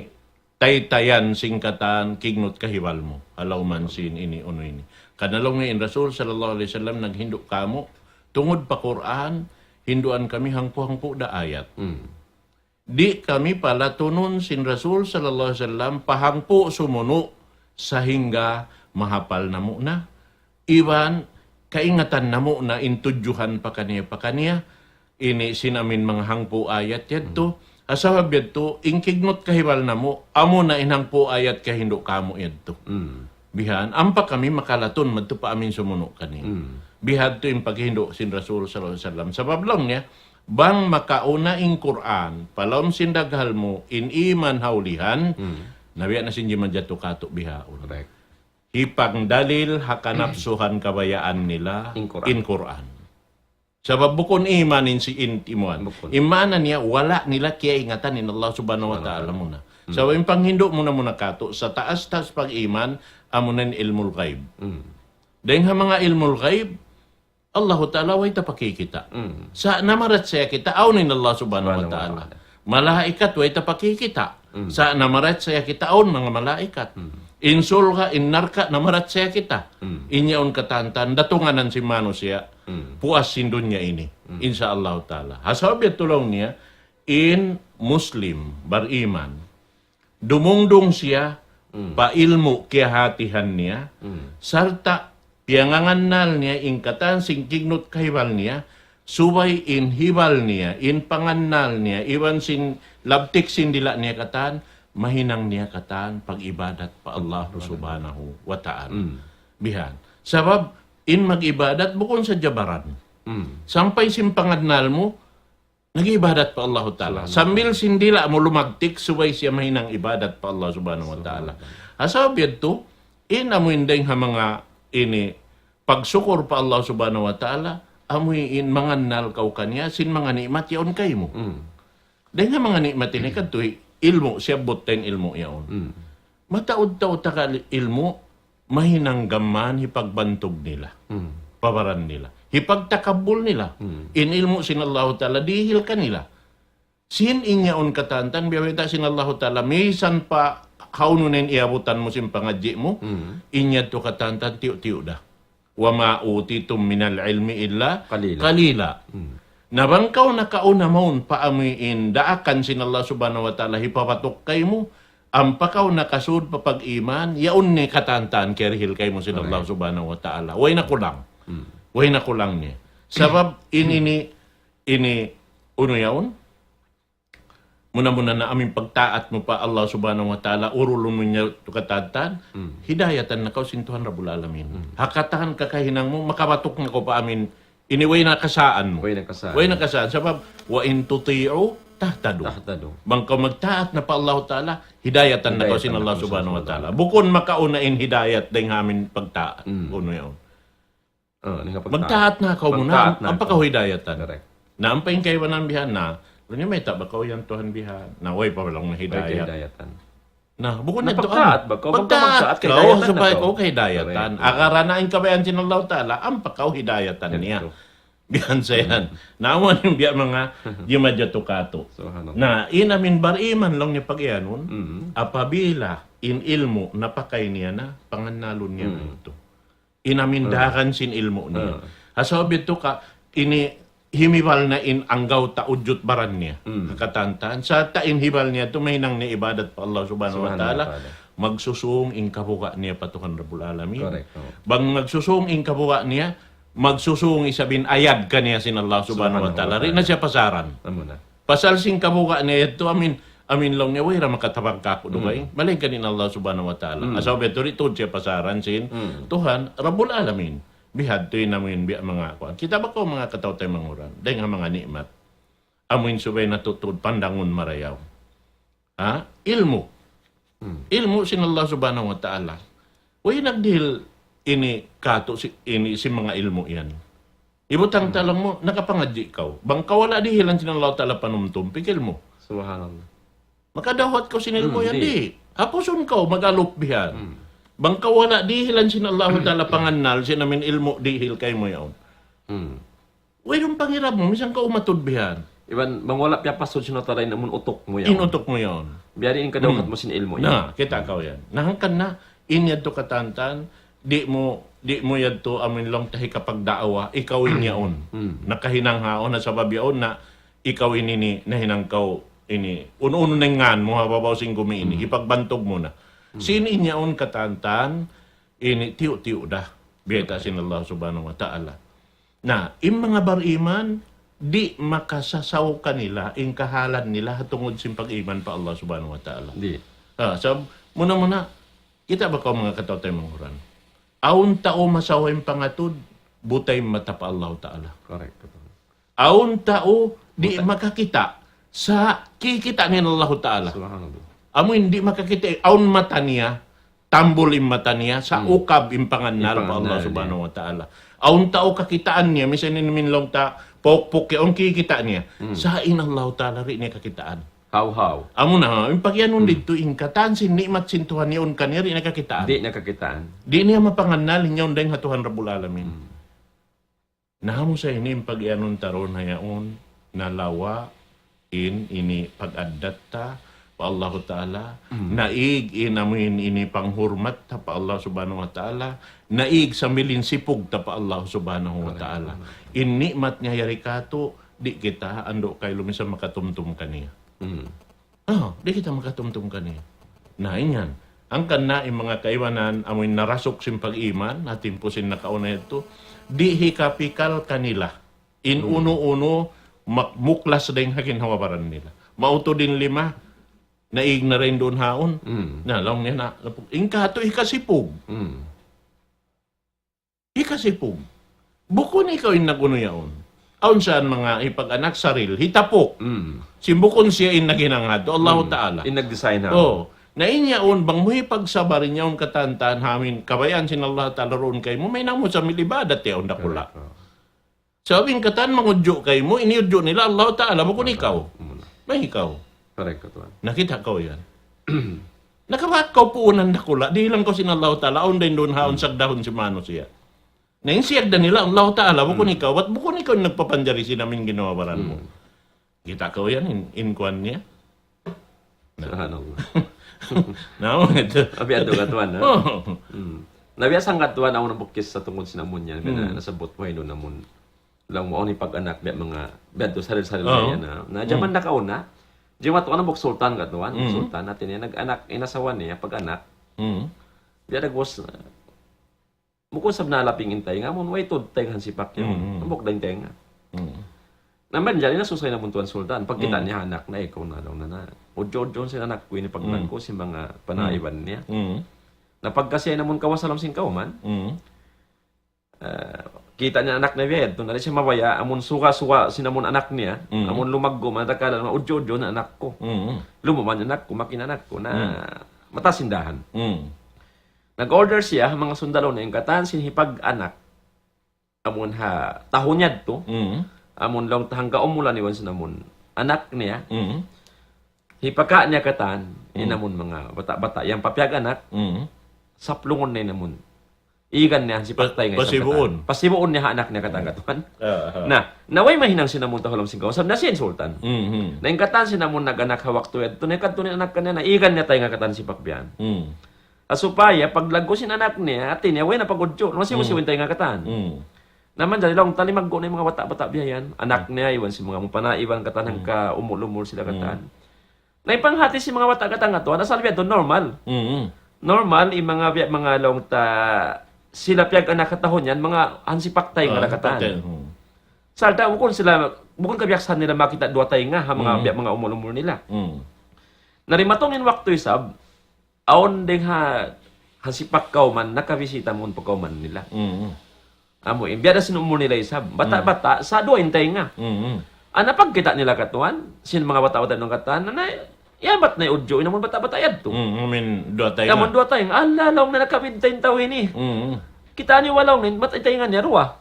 taytayan sin katan kignut kahibal mu, ha lawm sin ini unu ini. Karna' laung niya in Rasul sallallahu alayhi wasallam naghindu' kāmu', tungud pa Qur'an, hinduan kami hangpu'-hangpu' da ayat. Hmm. Di' kami palatunun sin Rasul sallallahu alayhi wasallam pa hangpu' sumunu' sahingga mahapal namu' na. Iban kaingatan namu' na in tudjuhan pakaniya-pakaniya. Ini sin amin manga hangpu' ayat yadtu. Hmm. Sabab yadtu, in kignut kahibal namu', amu na in hangpu' ayat kahindu' kamu yadtu. Hmm. Bihan, ampa kami makalatun madtu pa amin sumunu' kaniya. Hmm. Bihadtu in paghindu' sin Rasul sallallahu alayhi wasallam. Sabab laung niya, bang makauna in Qur'an, pa lawm sin daghal mu, in iman ha ulihan, hmm, na biya' na sin jimajatu katu' bihaun. Correct. Hipagdalil ha kanapsuhan kabayaan nila in Qur'an. In Qur'an. Sabab bukun iman in si in timuan. Bukun. In maana niya, wala' nila kiyaingatan in Allah subhanahu wa ta'ala muna. Hmm. Sabab in panghindu' muna-muna katu', sa taas-taas pag-iman, amuna in ilmul ghaib. Hmm. Dayn ha manga ilmul ghaib, Allahu Ta'ala way ta pakikita'. Mm. Sa' namarachaya kita, awn in Allah Subhanahu wa Ta'ala. Subhanahu wa Ta'ala. Malaikat way ta pakikita'. Mm. Sa' namarachaya kita, awn manga malaikat. Mm. In surga', in narka', namarachaya kita. Mm. In yaun katantan, datunganan sin manusiya', mm, puas sin dunya ini. Mm. Insya Allah Ta'ala. Ha sabab yadtu laung niya, in Muslim, bariman, dumungdung siya, mm, pa ilmu' kiyahatihan niya, mm, sarta' piyangangannal niya in katan sin kignut kahibal niya, subay in hibal niya, in pangannal niya, iban sin labtik sin dila' niya katan, mahinang niya katan pag-ibadat pa Allah Subhanahu wa Ta'ala. Mm. Bihan. Sabab, in mag-ibadat bukun sadja baran. Mm. Sampay sin pangannal mu, nag-ibadat pa Allahu Ta'ala. Subhanallah. Sambil sin dila' mu lumagtik, subay siya mahinang ibadat pa Allah Subhanahu wa Ta'ala. Subhanallah. Ha sabab yadtu, in amu in dayng ha manga ini pagsukur pa Allah Subhanahu wa Ta'ala, amu in mangannal kaw kaniya, sin manga ni'mat yaun kaymu. Mm. Dayng ha manga ni'mat ini kadtu, ilmu', siyabbut ta in ilmu' yaun. Mm. Mataud-taud ta ka ilmu', mahinang gam mayan hipagbantug nila. Hmm. Pa baran nila. Hipagtakabbul nila. Hmm. In ilmu' sin Allahu Ta'ala dihil kanila. Sin in yaun katantan, biya' bayta' sin Allahu Ta'ala, misan pa hawnu na in iyabutan mu sin pangadji' mu, hmm, in yadtu katantan tiyu'-tiyu' da. وما أوتيتم من العلم إلا قليلا. قليلا. Hmm. Na bang kaw nakauna mawn pa amu in daakan sin Allah Subhanahu wa Ta'ala hipapatuk kaymu, ampa kaw nakasud pa pag-iman, yaun in katantan kiyarihil kaymu sin Allah Subhanahu wa Ta'ala. Way na kulang. Hmm. Way na kulang niya. Sabab in ini, ini, unu yaun? Muna-muna na amu in pagtaat mu pa Allah Subhanahu wa Ta'ala, urulun mu niya tu katantan, hmm, hidayatan na kaw sin Tuhan Rabbul Alamin. Hmm. Ha katan kakahinang mu, makabatuk na kaw pa amu in, ini way na kasaan mu. Way na kasaan. Way na kasaan. Sabab, وإن تطيعوا تهتدوا. تهتدوا. Bang kaw magtaat na pa Allah Ta'ala, hidayatan na kaw sin Allah Subhanahu wa Ta'ala. Hidayatan na kaw sin Allah Subhanahu wa Ta'ala. Bukun makauna in hidayat dayng ha amu in pagtaat. Hmm. Unu yaun? Ah, ini nga pagtaat. Magtaat na kaw muna, magtaat na kaw. Ampa kaw hidayatan. Correct. Na ampa in kaibanan bihan na, laung niya mayta' ba kaw yan Tuhan bihan? Na way pa laung na hidayat. Way kahidayatan. Na, bukun na yadtu pagtaat ba kaw? Pagtaat kaw, kahidayatan na kaw. Supaya kaw kahidayatan. Correct. Agarana in kabayaan sin Allah Ta'ala, ampa kaw hidayatan niya. Ganito. Bihan sa yan. Hmm. Na amu in biya' manga jimajatu katu'. Subhanallah. Na, in amu in bariman laung niya pag-iyanun, hmm, apabila in ilmu' napakay niya na, pangannalun niya na yadtu. Hmm. In amu in, hmm, daakan sin ilmu' niya. Hmm. Ha sabab yadtu ka, ini himibal na in anggawta' ujut baran niya. Hmm. Ha katantan. Sarta' in hibal niya tu mahinang niya ibadat pa Allah Subhanahu wa Ta'ala. Subhanahu wa Ta'ala. Magsusung in kabuga' niya pa Tuhan Rabbul Alamin. Correct. Oh. Bang magsusung in kabuga' niya, magsusung isab in ayad kaniya sin Allah Subhanahu wa Ta'ala. Subhanahu wa Ta'ala. Di' na siya pasaran. Amu na. Pasal sin kabuga' niya yadtu, amu in, amu in laung niya, way ra makatabang kāku' dugaing. Hmm. Malaingkan in Allah Subhanahu wa Ta'ala. Hmm. Asal betul itu siya pasaran sin, hmm, Tuhan Rabbul Alamin. Bihadtu in amu in biya' manga kuwan. Kita' ba kaw manga kataw-taymanghuran? Dayng ha manga ni'mat. Amu in subay natu' tuud pandangun marayaw. Ha? Ilmu'. Hmm. Ilmu' sin Allah Subhanahu wa Ta'ala. Way nagdihil ini katu' si-, ini sin manga ilmu' yan. Ibutang, hmm, ta laung mu, nakapangadji' kaw. Bang kaw wala' dihilan sin Allah Ta'ala panumtum, pikil mu. Subhanallah. Makadawhat kaw sin ilmu', hmm, yan, di'. Hapusun kaw, mag-alup bihan. Hmm. Bang kaw wala' dihilan sin Allah Ta'ala pangannal, sin amu in ilmu' dihil kaymu yaun. Hmm. Wayruun panghirap mu, misan kaw umatud bihan. Iban, bang wala' piyapasud sin Allah Ta'ala in amu in utuk mu yaun. In utuk mu yaun. Biya' diin in kadawhat, hmm, mu sin ilmu' yan. Na, kita' kaw yan. Na hangkan na, in yadtu katantan, di' mu, di' mu yadtu amu in laung ta hikapagdaawa, ikaw in yaun. Hmm. Nakahinang ha yaun, na sabab yaun na, ikaw in ini, nahinang kaw ini, unu-unu na in ngan mu ha babaw sin gumi ini, hipagbantug mu na. Sin in yaun katantan, ini tiyu'-tiyu' da. Biyayta' sin Allah Subhanahu wa Ta'ala. Na, in manga bariman, di' makasasaw kanila, in kahalan nila, ha tungud sin pag-iman pa Allah Subhanahu wa Ta'ala. Di'. Ah, sabab, muna-muna, kita' ba kaw manga kataw-taymanghuran? Awn tau masawa in pangatud, buta in mata pa Allah Ta'ala. Correct. Awn tau di' makakita' sa' kikita' niya in Allahu Ta'ala. Subhanallah. Amu in di' makakita', awn mata niya, tambul in mata niya, sa' ukab in pangannal pa Allah Subhanahu wa Ta'ala. Awn tau kakitaan niya, misan in minlong ta, pokpok ya, awn kikita' niya. Sa' in Allahu Ta'ala, di' niya kakitaan. Haw-haw. Amu na, in pagiyanun didtu, in katan sin ni'mat sin Tuhan yaun kaniya, di' niya kakitaan. Di' niya kakitaan. Di' niya mapangannal, in yaun dayng ha Tuhan Rabbul Alamin. Na amu sa ini in pagiyanun ta duun ha yaun, nalawa' in ini pag-addat ta pa Allahu Ta'ala, naig in amu in ini panghurmat ta pa Allah Subhanahu wa Ta'ala, naig sambil in sipug ta pa Allah Subhanahu wa Ta'ala. In ni'mat niya yari katu', di' kita andu' kailu misan makatumtum kaniya. Ah, di' kita makatumtum kaniya. Na, in yan. Hangkan na in manga kaibanan, amu in narasuk sin pag-iman, ha timpu sin nakauna yadtu, di' hikapikal kanila. In unu-unu, mak-, muklas dayng ha ginhawa-baran nila. Mautud in lima, naig na dayn duun ha yaun. Na, laung niya na, in katu' hikasipug. Hikasipug. Bukun ikaw in nag-unu yaun. Awn sa manga hipag-anak saril, hitapuk. Sin bukun siya in naghinang hādtu, Allahu Ta'ala. In nag-design ha. Oh. Na in yaun, bang mu hipagsabar in yaun katantan, ha amu in kabayaan sin Allah Ta'ala duun kaymu, mahinang mu sa mil ibadat yaun dakula'. Correct. Sabab in katan mangudju' kaymu, in iyudju' nila Allahu Ta'ala, bukun ikaw. May ikaw. Correct, katuan. Nakita' kaw yan. Nakabaat kaw puunan dakula', dihilan kaw sin Allahu Ta'ala, awn dayn duun ha yaun sagdahun sin manusiya'. Na in siyagda nila Allahu Ta'ala, bukun ikaw, bat bukun ikaw in nagpapanjari sin amu in ginhawa-baran mu. Kita' kaw yan, in, in kuwan niya. Subhanallah. Na, amu yadtu. Abi atu katuan, ha? Oh. Na, biya' sangka tuan, awn na bukis sa tungud sin amu niya, na, nasabbut mu, inu namun. Laung mu, awn hipag-anak, biya' manga, biya' tu, saril-saril niya na. Na, jaman nakauna, jaman tu, anak buk sultan katuan, sultan, hati niya, nag-anak, in asawa niya, pag-anak. Biya' da gos, bukun sab nalaping in taynga, amun way tuud taynga hansipak niya. Hambuuk da in taynga. Na manjari na susay na amun tuan sultan. Pagkita' niya anak na, ikaw na daw na na. Udju'-udju' sin anak ku ini pag-anak ku sin manga panaiban niya. Na pagka siya na amun kawas ha lawm sin kawman, ah, kita' niya anak niya biya' yadtu, na di' siya mabaya', amun suga-suga sin amun anak niya, amun lumaggu', mantakala, udju'-udju' na anak ku. Lumuman anak ku, makin anak ku, na mataas in dahan. Nag-order siya, ha manga sundalu niya, in katan sin hipag-anak. Amun ha tahun yadtu, amun laung ta hangka umulan iban sin amun anak niya, hipaka niya katan, in amun manga bata'-bata' yan papiyag-anak, saplungun niya in amun. Igan niya, hansipak taynga, pa-, pasibuun. Pasibuun niya ha anak niya katan katuan. Ah, ah. Na, na way mahinang sin amun tau ha lawm sin kawman, sabab na siya in sultan. Na in katan sin amun nag-anak ha waktu yadtu, na kadtu in anak kaniya, na igan niya taynga katan hansipak biya' yan. Ha supaya paglaggu' sin anak niya, hati niya, way na pag-udju', masibu-sibu in taynga katan. Na manjari laung ta limaggu' na in manga bata'-bata' biya' yan. Anak niya, iban sin manga mupana, iban katan hangka umul-umul sila katan. Na in panghati sin manga bata' katan katuan, asal biya' tu normal. Normal, in manga biya' manga laung ta, sila piyag-anak ha tahun yan, manga hansipak taynga da katan. Sarta' bukun sila, bukun kabiyaksahan nila makakita' duwa taynga, ha manga biya' manga umul-umul nila. Na dimatung in waktu isab, awn dayng ha, hansipak kawman, nakabisita amun pa kawman nila. Amu in, biya' da sin umul nila isab. Bata'-bata', sa' duwa in taynga. Ana pagkita' nila katuan, sin manga bata'-bata' nung katan, na, yabat na udju', in amun bata'-bata' yadtu. Amun duwa taynga. Amun duwa taynga. Ala, laung na nakabinta in tau ini. Kitaa niyu wala' niya, bat in taynga niya duwa.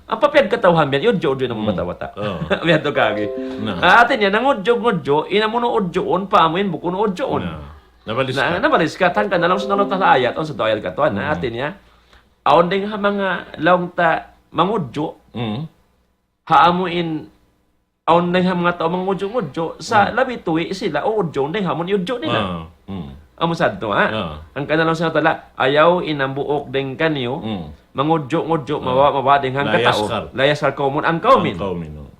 Ampa piyagkatawhan biya' yan, udju'-udju' in amun bata'-bata'. Biya' tu kagi. Na. Ah, hati niya, nangudju'-ngudju', in amun udjuun, pa amun bukun udjuun. Na. Nabaliskat. Na, nabaliskat, hangkan na laung sin Allahu Ta'ala ayat, awn sa tu ayat katuan, na, hati niya, awn dayng ha manga laung ta mangudju', ha amu in, awn dayng ha manga tau mangudju'-ngudju', sa' labi tuwi' sila, uudjuun dayng ha amun iyudju' nila. Amu sa tu, ha? Hangkan na laung sin Allahu Ta'ala, ayaw in hambuuk dayng kaniyu, mangudju'-ngudju', mawa'-mawa' dayng ha hangkatau. La yaskhar qawmun min qawmin. An qawmin, oh.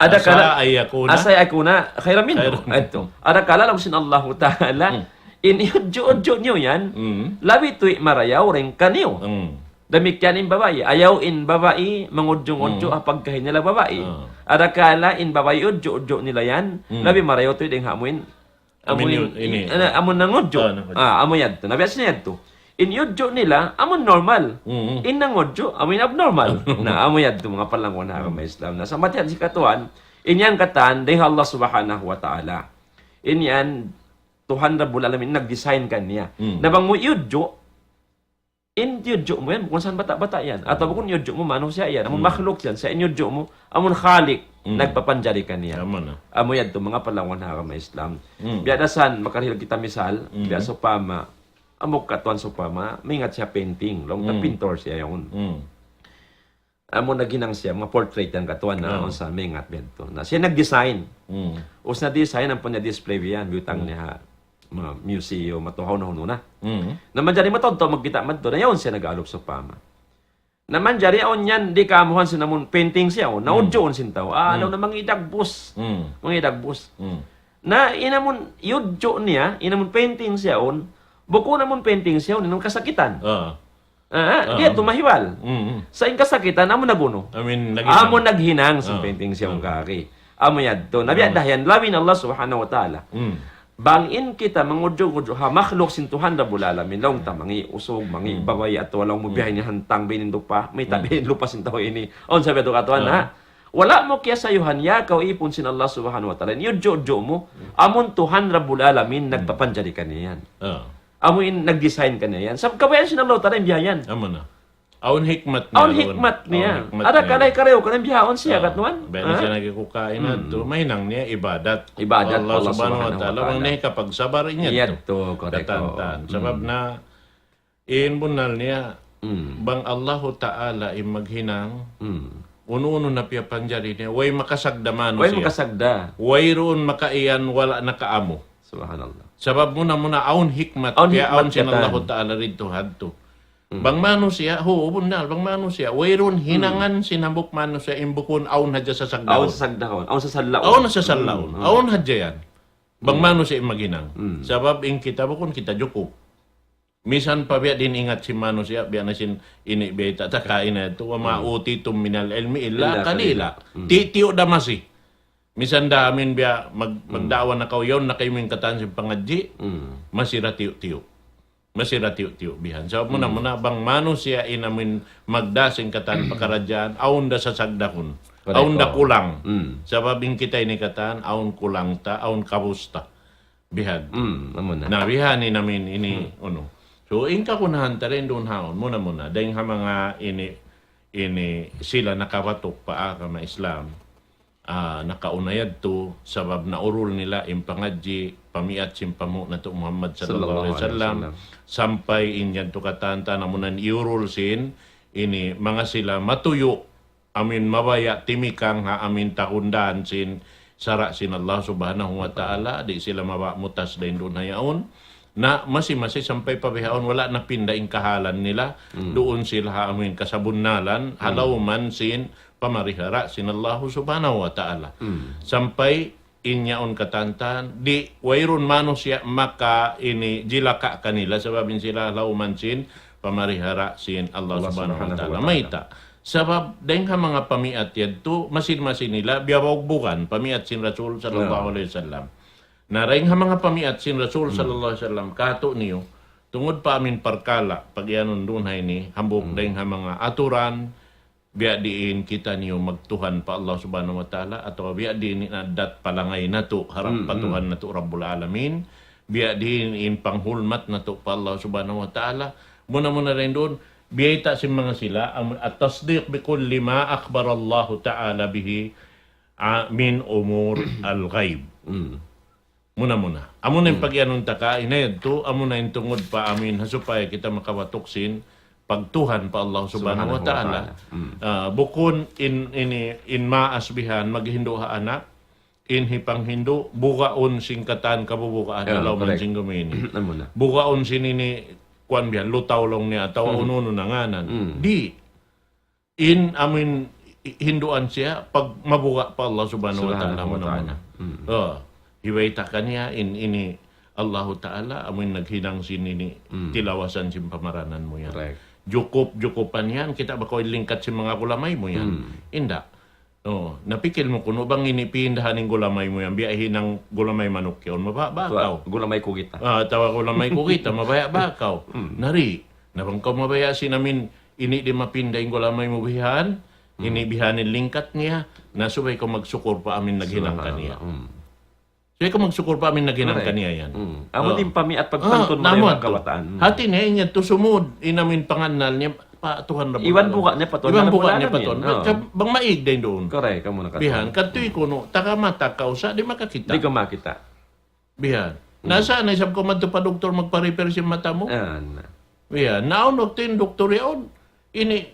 Ada kala, عسى أن يكون. عسى أن يكون خيرا منه. Khairan. Ito. Ada kala laung sin Allahu Ta'ala, Hmm. in iyudju'-udju' niyu yan, Hmm. labi tuwi' marayaw dayn kaniyu. Hmm. Damikkiyan in babai. Ayaw in babai mangudju'-udju' Hmm. ha pagkahi nila babai. Ah. Ada kala in babai udju'-udju' nila yan, Hmm. labi marayaw tuwi' dayn ha amuin Amuin, amuin, ini. Ana, amun nangudju'. Ah, nangudju'. Ah, amu yadtu. Na biya' sin yadtu. In iyudju' nila, amun normal. Mm-hmm. In nangudju', amun abnormal. Abnormal. Na, amu yadtu, manga palangwan ha agama Islam. Na, sa' matihan sin katuan, in yan katan, dayn ha Allah Subhanahu wa Ta'ala. In yan, Tuhan Rabbul Alamin, nag-design kaniya. Mm. Na bang mu iyudju', in iyudju' mu yan, bukun sa' bata'-bata' yan. Atawa bukun iyudju' mu manusiya' yan. Amun Hmm. makhluk yan, sa' in iyudju' mu, amun Khalik, Hmm. nagpapanjari kaniya. Amu na. Amu yadtu, manga palangwan ha agama Islam. Hmm. Biya' da san, makarihil kita misal, Hmm. biya' sawpama, amu katuan sawpama, maingat siya painting, laung ta Hmm. pintor siya yaun. Hmm. Amu naghinang siya, manga portrait yan katuan na, Ah. awn sa maingat biya' yadtu. Na siya nag-design. Hmm. Ubus na-design, ampa niya display biya' yan, biyutang Hmm. niya ha manga museum, atawa hawnu-hawnu na. Mm. Na manjari mataud tau magkita' madtu, na yaun siya nag-aalup sawpama. Na manjari awn yan, di' kaamuhan sin amun painting siya, o, Mm. naudjuun sin tau. Ah, Mm. ano na mangi' dagbus. Mm. Mangi' dagbus. Mm. Na in amun iyudju' niya, in amun painting siya yaun, bukun amun painting siya yaun, in amun kasakitan. Ah. Ah, ah, Ah, di' yadtu ah. mahiwal. Mm, mm. Sa' in kasakitan, amu nag-unu? I mean, nag-hinang. Amu naghinang sin Ah. painting siya yaun Ah. kari. Amu yadtu. Na biya' Ah. da yan, labi in Allah Subhanahu wa Ta'ala. Mm. Bang in kita mangudju'-udju' ha makhluk sin Tuhan Rabbul Alamin, laung ta mangi' usug, mangi' Mm. babai, atawa laung mu Mm. biya' ini hantang biya' ini in lupa', mayta' Mm. biya' ini in lupa' sin tau ini. Awn sa' biya' yadtu katuan, Ah. ha? Wala' mu kiyasayuhan, ya kaw ipun sin Allah Subhanahu wa Ta'ala. In iyudju'-udju' mu, Mm. amun Tuhan Rabbul Alamin, Mm. nagpapanjari kaniya yan. Ah. Amu in nag-design kaniya yan. Sabab kabayaan sin Allah Ta'ala in biya' yan. Amu na. Awn hikmat niya. Awn hikmat niya. Awn hikmat niya. Ada kala karayaw kaniya bihaun siya, Ah. katuan? Biya' na Ha? siya nagkukain Hmm. yadtu, mahinang niya ibadat. Ibadat Allah pa Allah Subhanahu wa Subhanahu wa Ta'ala. Bang Ta'ala. Niya kapagsabar niya Iya yadtu. Yadtu, korek. Katan-katan. Hmm. Sabab na, in bunnal niya, Hmm. bang Allahu Ta'ala in maghinang, Hmm. unu-unu na piyapanjari niya, way makasagda manusiya'. Way makasagda. Wayruun makaiyan wala' nakaamu. Subhanallah. Sabab muna-muna awn hikmat, Awn kaya hikmat awn sin katan. Allahu Ta'ala didtu hadtu. Hmm. Bang manusiya', hu, bunnal, bang manusiya', wayruun Hmm. hinangan sin hambuuk manusiya' in bukun awn hadja sasagdahun. Awn sasagdahun, awn sasallaun. Awn sasallaun, Hmm. awn hadja yan. Bang Hmm. manusiya' in maghinang. Hmm. Sabab in kita bukun kita jukup. Misan pa biya' diin ingat sin manusiya', biya' na sin ini biya' ta' ta kaina yadtu, وما Hmm. أوتيتم من العلم إلا إلا قليلا. قليلا. Hmm. Ti-, tiyu' da masi. Misan da amin biya' mag-, Hmm. magda'wa na kaw yaun, na kaw in katan sin pangadji', Hmm. masi da tiyu'-tiyu'. Masi da tiyu'-tiyu' bihan. Sabab Hmm. muna-muna, bang manusiya' in amin magdā sin katan pakaradjaan, awn da sasagdahun. Correct. Awn da kulang. Hmm. Sabab in kita ini katan, awn kulang ta, awn kabus ta. Bihan. Hmm, amu na. Na, bihan in amin ini, Hmm. unu. So, in kagunahan ta dayn duun haun, muna-muna, dayn ha manga ini, ini sila nakabatuk pa agama Islam. Ah, nakauna yadtu, sabab naurul nila in pangadji', pamiat sin panghu' natu' Muhammad sallallahu alayhi wasallam, Sallallahu alayhi wasallam. sampay in yadtu katan-katan amunan iurul sin, ini, manga sila matuyu', amin mabaya' timikang ha amin tagundaan sin sara' sin Allah Subhanahu wa Ta'ala, di' sila mabaya' mutas dayn duun ha yaun. Na masi-masi sampay pa bihaun wala' napinda in kahalan nila, Hmm. duun sila ha amin kasabunnalan, Hmm. ha lawman sin pamarihara' sin Allah Subhanahu wa Ta'ala. Hmm. Sampay in yaun katan-katan, di' wayruun manusiya' maka ini jilaka kanila, sabab in sila lawman sin pamarihara' sin Allah Allah Subhanahu wa Subhanahu wa Ta'ala. Ta'ala. Mayta'? Sabab dayn ha manga pamiat yadtu, masi-masi nila, biya' bugbugan, pamiat sin Rasul sallallahu Naam. alayhi wasallam. Na dayn ha manga pamiat sin Rasul Hmm. sallallahu alayhi wasallam, katu' niyu, tungud pa amin parkala', pag-iyanun duun ha ini, hambuuk Hmm. dayn ha manga aturan, biya' diin kitaniyu magtuhan pa Allah Subhanahu wa Ta'ala, atawa biya' diin in addat palangay natu', harap pa Hmm, hmm. Tuhan natu' Rabbul Alamin, biya' diin in panghulmat natu' pa Allah Subhanahu wa Ta'ala, muna-muna dayn duun, biyayta' sin manga sila, am-, التصديق بكل ما أخبر الله تعالى به من أمور الغيب. Hmm. Muna-muna. Amuna in Hmm. pag-iyanun ta kaina yadtu, amuna in tungud pa amin ha supaya kita makabatuk sin pagtuhan pa Allah Subhanahu wa Subhanahu wa Ta'ala. Ta'ala. Hmm. Ah, bukun in, ini, in maas bihan, maghindu' ha anak, in hipanghindu', bugaun sin katan kabubugaan, Ya, ha lawm correct. sin gumi ini. Amuna. Bugaun sin ini, kuwan bihan, lutaw laung niya, atawa Hmm. unu-unu na ngānan. Hmm. Di'. In, amin, i-, hinduan siya pag mabuga' pa Allah Subhanahu wa Ta'ala. Subhanahu wa Ta'ala. Muna-muna. Mm. Oh, hibayta' kaniya in, ini Allahu Ta'ala, amuin naghinang sin ini, Mm. tilawasan sin pamaranan mu yan. Correct. Jukup-jukupan yan, kita' ba kaw lingkat sin manga gulamay mu yan? Mm. Inda'. Oh, napikil mu kunu' bang ini piindahan in gulamay mu yan, biya' hinang gulamay manuk yaun, mabaya' ba kaw? Gulamay kugita. Ah, atawa gulamay kugita, mabaya' ba kaw? Mm. Nari, na bang kaw mabaya' sin amin, ini di' mapinda in gulamay mu bihan, Mm. ini bihan in lingkat niya, na subay kaw magsukur pa amin naghinang kaniya. Subhanallah. Mm. Subay kaw magsukur pa amin naghinang kaniya yan. Correct. Mm. Amu in pamiat pagpantun mu manga kabataan. Mm. Hati niya, in yadtu sumud, in amin pangannal niya, pa Tuhan Rabbul Alamin. Iban buga' niya pa Tuhan Rabbul Alamin. Iban buga' niya pa Tuhan. Oh. Sa-, bang maig dayn duun. Correct, kamu na katu. Bihan, katu' kunu', taga mata kaw sa', di' makakita'. Di' ka makita'. Bihan. Mm. Na sa' na isab kaw madtu pa doktor magpa-repair sin mata mu? Ah, na. Bihan. Na awn waktu in doktor yaun, ini,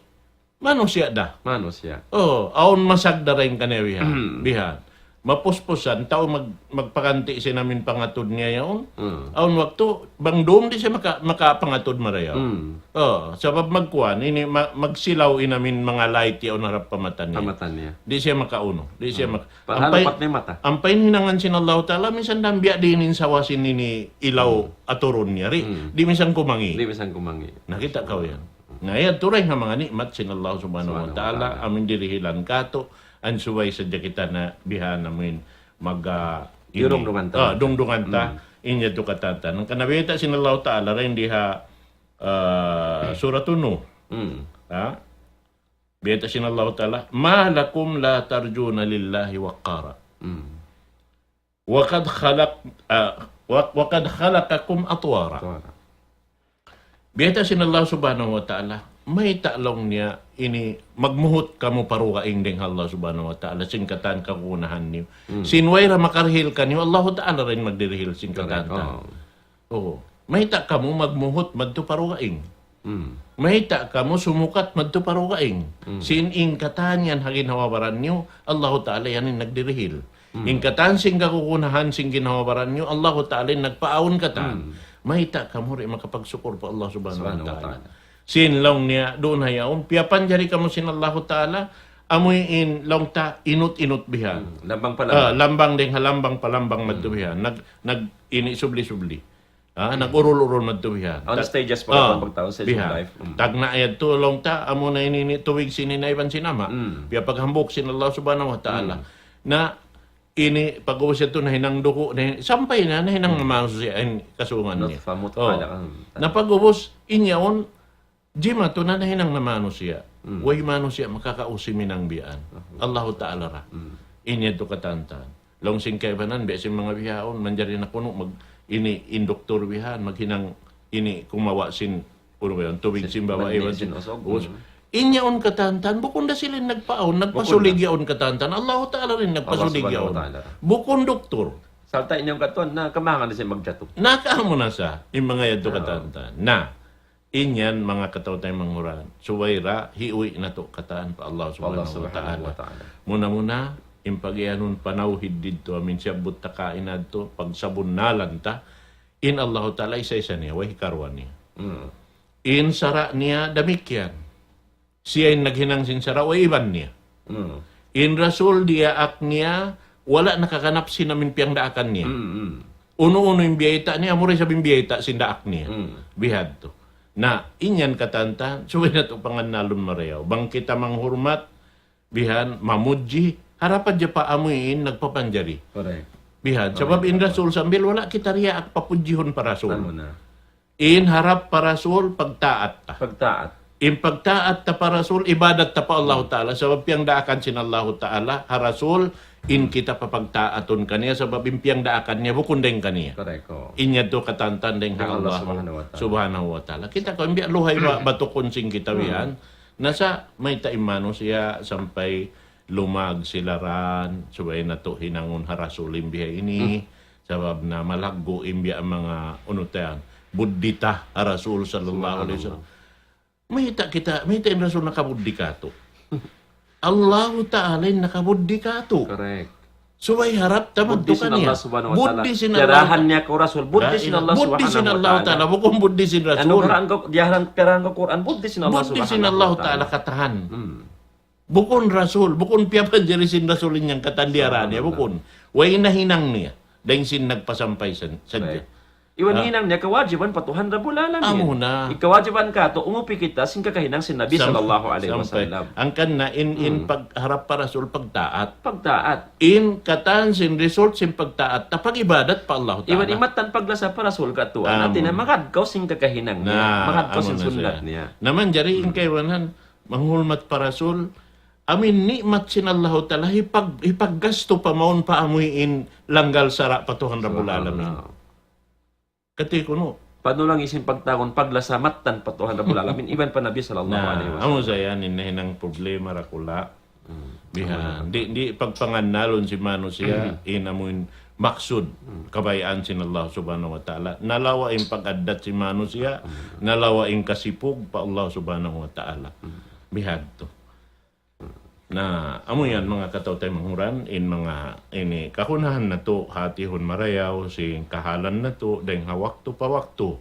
manusiya' da. Manusiya'. Oh, awn masagda dayn kaniya bihan. Mm. Bihan. Mapuspusan, tau mag-, magpakanti' sin amin pangatud niya yaun. Mm. Awn waktu, bang dum di' siya maka-, makapangatud marayaw. Mm. Oh, sabab magkuan, ini ma-, magsilaw in amin manga light yaun harap pa mata niya. Pa mata niya. Di' siya makaunu. Di' siya Mm. maka-, Padahal ampa in, upat na in mata. Ampa in hinangan sin Allahu Ta'ala, minsan dambiya' diin in sawa sin ini ilaw Mm. aturun niya ri. Mm. Di' minsan kumangi'. Di' minsan kumangi'. Nakita' kaw yan. Na yadtu dayn ha manga ni'mat sin Allah Subhanahu wa Ta'ala, Subhanahu wa Ta'ala. Amin dirihilan katu', awn subay sadja kita na bihan amin mag, ah, ini. Dungdungan ta. Ah, dungdungan ta. Mm. In yadtu katan-katan. Hangkan na biyayta' sin Allah Ta'ala, dayn di ha, ah, Suratun Nuh. Mm. Ha? Biyayta' sin Allah Ta'ala, ما لكم لا ترجون لله وقارا. Mm. وقد خلق-, ah, و-, وقد خلقكم أطوارا. Atwara. Biyayta' sin Allah Subhanahu wa Ta'ala, mayta' laung niya ini magmuhut kamu pa dugaing dayn ha Allah Subhanahu wa Ta'ala, sin katan kagunahan niyu. Mm. Sin way da makarihil kaniyu, Allahu Ta'ala da in magdirihil sin katan. Correct. Oh. Oo. Mayta' kamu magmuhut madtu pa dugaing? Mm. Mayta' kamu sumukat madtu pa dugaing? Mm. Sin in katan yan ha ginhawa-baran niyu, Allahu Ta'ala yan in nagdirihil. Mm. In katan sin kagunahan sin ginhawa-baran niyu, Allahu Ta'ala in nagpaawn katan. Mm. Mayta' kamu di' makapagsukur pa Allah Subhanahu wa Ta'ala? Subhanahu wa Ta'ala. Sin laung niya, duun ha yaun, piyapanjari kamu sin Allahu Ta'ala, amuin laung ta inut-inut bihan. Mm. Lambang pa lambang. Ah, lambang dayn ha lambang pa lambang madtu bihan. Mm. Nag-, nag-, ini subli-subli. Ah, nag-urul-urul madtu bihan. On stages pa pagtaun, stage of life. Mm. Tagna' yadtu laung ta, amu na ini, ini tubig sin ina' iban sin ama'. Mm. Biya' paghambuuk sin Allah Subhanahu wa Ta'ala. Mm. Na ini pag-ubus yadtu nahinang dugu', nahin-, sampay na, nahinang na manusiya' in kasungan niya. Nutfa, mudgha, alaqah. Oh. Na pag-ubus, in yaun, jimatu na nahinang na manusiya'. Mm. Way manusiya' makakaus sin hinang biya' yan. Allahu Ta'ala ra. Mm. In yadtu katan-katan. Laung sin kaibanan, biya' sin manga bihaun, manjari na kunu' mag-, ini in doktor bihan, maghinang ini kumawa' sin, unu ba yan, tubig sin babai, sin usug. Us-, mm. In yaun katan-katan, bukun da sila in nagpaawn, nagpasulig yaun katan-katan. Allahu Ta'ala da in nagpasulig yaun. Allah Subhanahu wa Ta'ala. Bukun doktor. Sarta' in yaun katan, na kamangan na siya magjatu. Na kamu na sa, in manga yadtu katan-katan. Na, in yan, manga kataw-taymanghuran. Subay da, hiuwi' natu' katan pa Allah Subhanahu wa Ta'ala. Muna-muna, in pag-iyanun panawhid didtu, amin siyabbut ta kaina didtu, pagsabunnalan ta, in Allahu Ta'ala isa-isa niya, way hikaruwa niya. Mm. In sara' niya damikkiyan. Siya in naghinang sin sara', way iban niya. Mm. In Rasul diyaak niya, wala' nakaganap sin amin piyangdaakan niya. Mm, mm. Unu-unu in biyayta' niya, amura isab in biyayta' sin daak niya. Mm. Bihadtu. Na, in yan katan-katan, subay natu' pangannalun marayaw. Bang kita manghurmat, bihan, mamudji, harap hadja pa amuin nagpapanjari. Correct. Bihan. Correct. Sabab in Rasul sambil wala' kita riyaak papudjihun pa Rasul. Anu na. In harap pa Rasul, pagtaat ta. Pagtaat. In pagtaat ta pa Rasul, ibadat ta pa Allahu Ta'ala. Sabab piyangdaakan sin Allahu Ta'ala, ha Rasul, in kita papagtaatun kaniya, sabab in piyangdaakan niya, bukun dayn kaniya. Correct, oo. In yadtu katan-katan dayn ha Allah Subhanahu wa Ta'ala. Subhanahu wa Ta'ala. Kita' kaw, in biya' luhay ba, batukun sin kita, hmm, yan. Na sa' mayta' in manusiya' sampay lumag sila ran, subay natu' hinangun ha Rasul in biya' ini, hmm, sabab na malaggu' in biya' manga, unu ta yan, buddhita ha Rasul sallallahu alayhi wasallam. Subhanallah. Mayta' kita, mayta' in Rasul nakabuddhi katu'. Allahu Ta'ala in nakabuddhi katu'. Correct. Subay harap ta madtu kaniya. Buddhi sin Allah Subhanahu wa Ta'ala. Buddhi sin Allah. Piyarahan niya kaw Rasul. Buddhi sin Allah Subhanahu wa Ta'ala. Buddhi sin Allah Ta'ala. Bukun buddhi sin Rasul. Anu Qur'an kaw, piyarahan kaw Qur'an. Buddhi sin Allah Subhanahu wa Ta'ala. Buddhi sin Allah Ta'ala katan. Hmm. Bukun Rasul, bukun piyapanjari sin Rasul in yan katan diyara niya, bukun. Way nahinang niya. Dayn sin nagpasampay san, sadja. Iban hinang niya kawajiban pa Tuhan Rabbul Alamin. Amuna. In kawajiban katu', umupi kita sin kakahinang sin Nabi sallallahu alayhi wasallam. Hangkan na in, in pagharap pa Rasul, pagtaat. Pagtaat. In katan sin result sin pagtaat, ta pag-ibadat pa Allah Ta'ala. Iban in mattan paglasa pa Rasul katu', hati niya magad kaw sin kakahinang niya, magad kaw sin sunnat niya. Na manjari in kaibanan, manghulmat pa Rasul, amu in ni'mat sin Allahu Ta'ala, hipag-, hipaggastu pa mawn pa amu in langgal sara' pa Tuhan Rabbul Alamin. Kati kunu'. Panulang isin pagtagun, paglasamatan pa Tuhan Rabbul Alamin, iban pa Nabi sallallahu alayhi wasallam. Amu sa yan, in nahinang problema dakula'. Bihan. Di', di' pagpangannalun sin manusiya', in amu in maksud, kabayaan sin Allah Subhanahu wa Ta'ala. Nalawa' in pag-addat sin manusiya', nalawa' in kasipug pa Allah Subhanahu wa Ta'ala. Bihan tu. Na, amu yan, manga kataw-taymanghuran, in manga ini, kakunahan natu', hatihun marayaw, sin kahalan natu', dayng ha waktu pa waktu.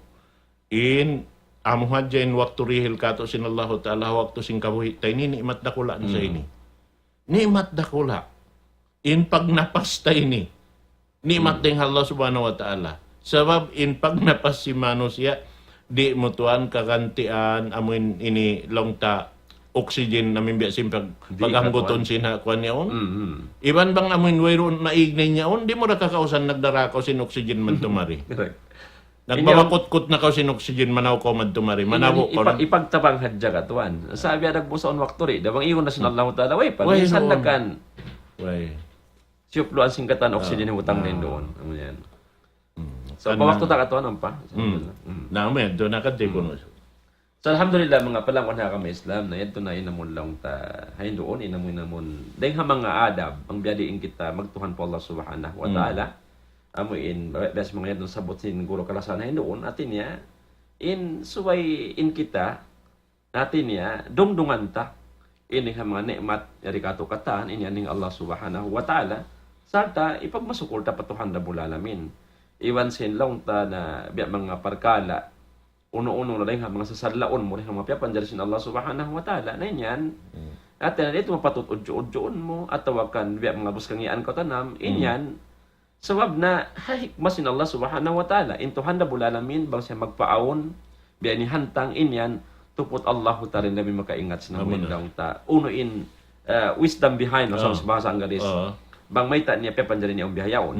In, amu hadja in waktu dihil katu' sin Allahu Ta'ala, waktu sin kabuhi' ta ini, ni'mat dakula' na sa ini. Ni'mat dakula'. In pagnapas ta ini. Ni'mat dayn ha Allah Subhanahu wa Ta'ala. Sabab in pagnapas sin manusiya', di' mu tuwan kagantian, amu in ini laung ta oxygen, amu in biya' sin pag-, paghanggutun sin ha kuwan yaun. Iban bang amu in wayruun maig na in yaun, di' mu da kakausan nagdara kaw sin oxygen man tumari. Nagbabakutkut na kaw sin oxygen, manaw kaw man tumari. Manaw kaw. Ipag-, ipagtabang hadja ka tuwan. Sabi adag busaun waktu di', da bang igun na sin Allahu Ta'ala, way pa, minsan na kan. Way. Siyupluan sin katan oxygen hutang na duun. Amu yan. So, pa waktu ta katuan, ampa. Na, amu yan, duun na kati kunu'. So, alhamdulillah, manga palangwan ha agama Islam, na yadtu na in amun laung ta ha hinduun, in amun, in amun, dayng ha manga adab, bang biyadiin kita magtuhan pa Allah Subhanahu wa Ta'ala. Amu in, biya' sin manga yadtu sabut sin guru kalasahan ha hinduun, hati niya, in subay in kita, hati niya, dungdungan ta ini ha manga ni'mat yari katu' katan, ini dayn ha Allah Subhanahu wa Ta'ala, sarta' ipagmasukul ta pa Tuhan Rabbul Alamin. Iban sin laung ta na biya' manga parkala', unu-unu na dayn ha manga sasallaun mu, dayn ha manga piyapanjari sin Allah Subhanahu wa Ta'ala. Na in yan, hati niya, di' tu mapatut udju-udjuun mu, atawa kan biya' manga bus kangian kaw tanam, in yan, sabab na ha hikmah sin Allah Subhanahu wa Ta'ala, in Tuhan Rabbul Alamin, bang siya magpaawn, biya' ini hantang in yan, tuput Allahu Ta'ala in labi makaingat sin amu in laung ta. Unu in, eh, wisdom behind, sa bahasa Anggalis. Bang mayta' niya piyapanjari niya awn bihaun.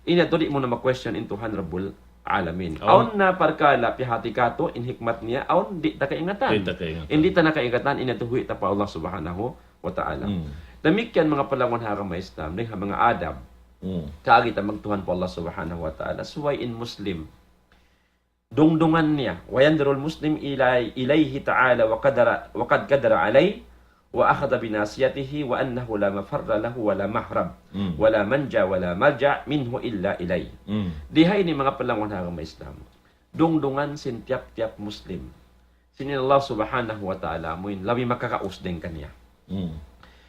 In yan tu di' mu na ma-question in Tuhan Rabbul Alamin. Awn na parkala' piyahati katu', in hikmat niya, awn di' ta kaingatan. Di' ta kaingatan. In di' ta na kaingatan, in yan tu huwi' ta pa Allah Subhanahu wa Ta'ala. Damikkiyan manga palangwan ha agama Islam, dayn ha manga adab. Kaagi ta magtuhan pa Allah Subhanahu wa Ta'ala. Subay in Muslim. Dungdungan niya, وينظر المسلم إلي-، إليه تعالى وقدر-، وقد قدر عليه وأخذ بناصيته وأنه لا مفر له ولا مهرب ولا منجى ولا ملجأ منه إلا إليه. Di ha ini manga palangwan ha agama Islam. Dungdungan sin tiyap-tiyap Muslim. Sin in Allah Subhanahu wa Ta'ala, amu in labi makagaus dayn kaniya.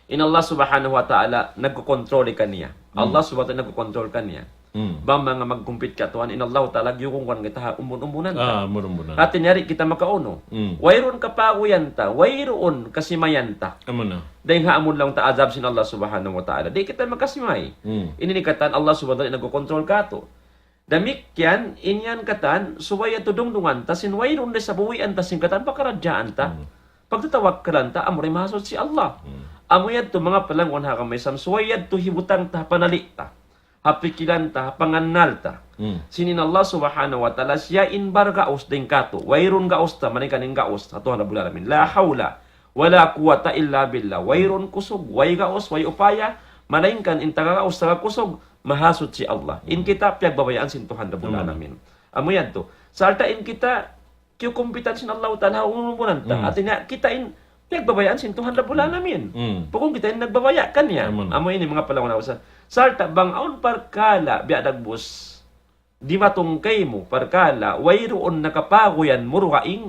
In Allah Subhanahu wa Ta'ala nagkukontrol kaniya. Allah Subhanahu wa Ta'ala nagkukontrol kaniya. Bang manga magkumpit katuan, in Allah Ta'ala giyugungwan kita ha umbun-umbunan ta. Ah, umbun-umbunan. Hati niya di' kita makaunu. Wayruun kapaguyan ta, wayruun kasimayan ta. Amu na. Dayn ha amun laung ta azab sin Allah Subhanahu wa Ta'ala. Di' kita makasimay. Ini in katan Allah Subhanahu wa Ta'ala nagkukontrol katu'. Damikkiyan, in yan katan, subay yadtu dungdungan ta, sin wayruun da isab buwian ta, sin katan pakaradjaan ta. Pagtatawakkalan ta, amura in mahasuchi Allah. Amu yadtu manga palangwan ha agama Islam, subay yadtu hibutang ta, panali' ta. Ha pikilan ta, ha pangannal ta. Sin in Allah Subhanahu wa Ta'ala, siya in bargaus dayn katu'. Wayruun gaus ta, malaingkan in gaus, ha Tuhan Rabbul Alamin. لا حول ولا قوة إلا بالله. Wayruun kusug, way gaus, way upaya, malaingkan in tagagaus, tagakusug, mahasuchi Allah. In kita piyagbabayaan sin Tuhan Rabbul Alamin. Amu yadtu. Sarta' in kita kiyukumpitan sin Allah Ta'ala ha umbun-umbunan ta. Hati niya kita in piyagbabayaan sin Tuhan Rabbul Alamin. Bukun kita in nagbabaya' kaniya. Amu ini manga palangwan ha agama Islam. Sarta' bang awn parkala' biya' dagbus dimatung kaymu parkala' wayruun nakapaguyan mu dugaing,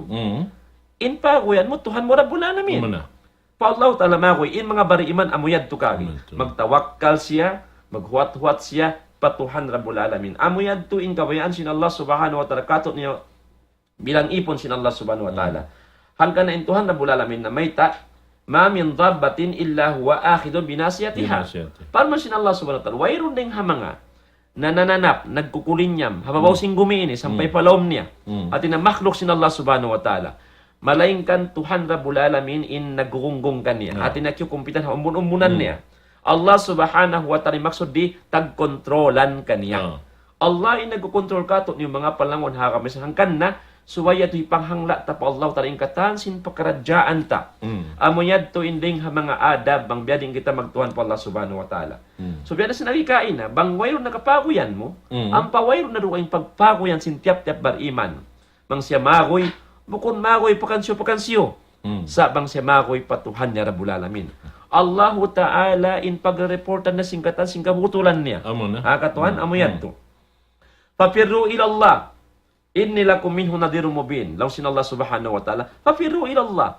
in paguyan mu Tuhan mu Rabbul Alamin. Amu na. Pa Allah Ta'ala maguy, in manga bariman amu yadtu kari. Amu yadtu. Magtawakkal siya, maghuwat-huwat siya, pa Tuhan Rabbul Alamin. Amu yadtu in kabayaan sin Allah Subhanahu wa Ta'ala katu' niya bilang ipun sin Allah Subhanahu wa Ta'ala. Hangkan na in Tuhan Rabbul Alamin na mayta', ما من دابة إلا هو آخذ بناصيتها. بناصيتها. Parman sin Allah Subhanahu wa Ta'ala, wayruun dayn ha manga nananap, nagkukulinyam, ha babaw sin gumi ini, sampay pa lawm niya. Hati niya makhluk sin Allah Subhanahu wa Ta'ala. Malaingkan Tuhan Rabbul Alamin in naggugunggung kaniya. Hati niya kiyukumpitan ha umbun-umbunan niya. Allah Subhanahu wa Ta'ala in maksud di tagkontrolan kaniya. Allah in nagkukontrol katu' niyu manga palangun ha agama Islam hangkan na subay yadtu hipanghangla' ta pa Allah Ta'ala in katan sin pakaradjaan ta. Amu yadtu in dayn ha manga adab bang biyadiin kita magtuhan pa Allah Subhanahu wa Ta'ala. So biya' na sin agi kaina, bang wayruun na kapaguyan mu, ampa wayruun na dugaing pagpaguyan sin tiyap-tiyap bariman. Bang siya maguy, bukun maguy pakansiyu-pakansiyu. Sa' bang siya maguy pa Tuhan niya Rabbul Alamin. Allahu Ta'ala in pagre-reportan na sin katan sin kabutulan niya. Amu na. Ha, katuan, amu yadtu. ففروا إلى الله إني لكم منه نذير مبين. Laung sin Allah Subhanahu wa Ta'ala, ففروا إلى الله.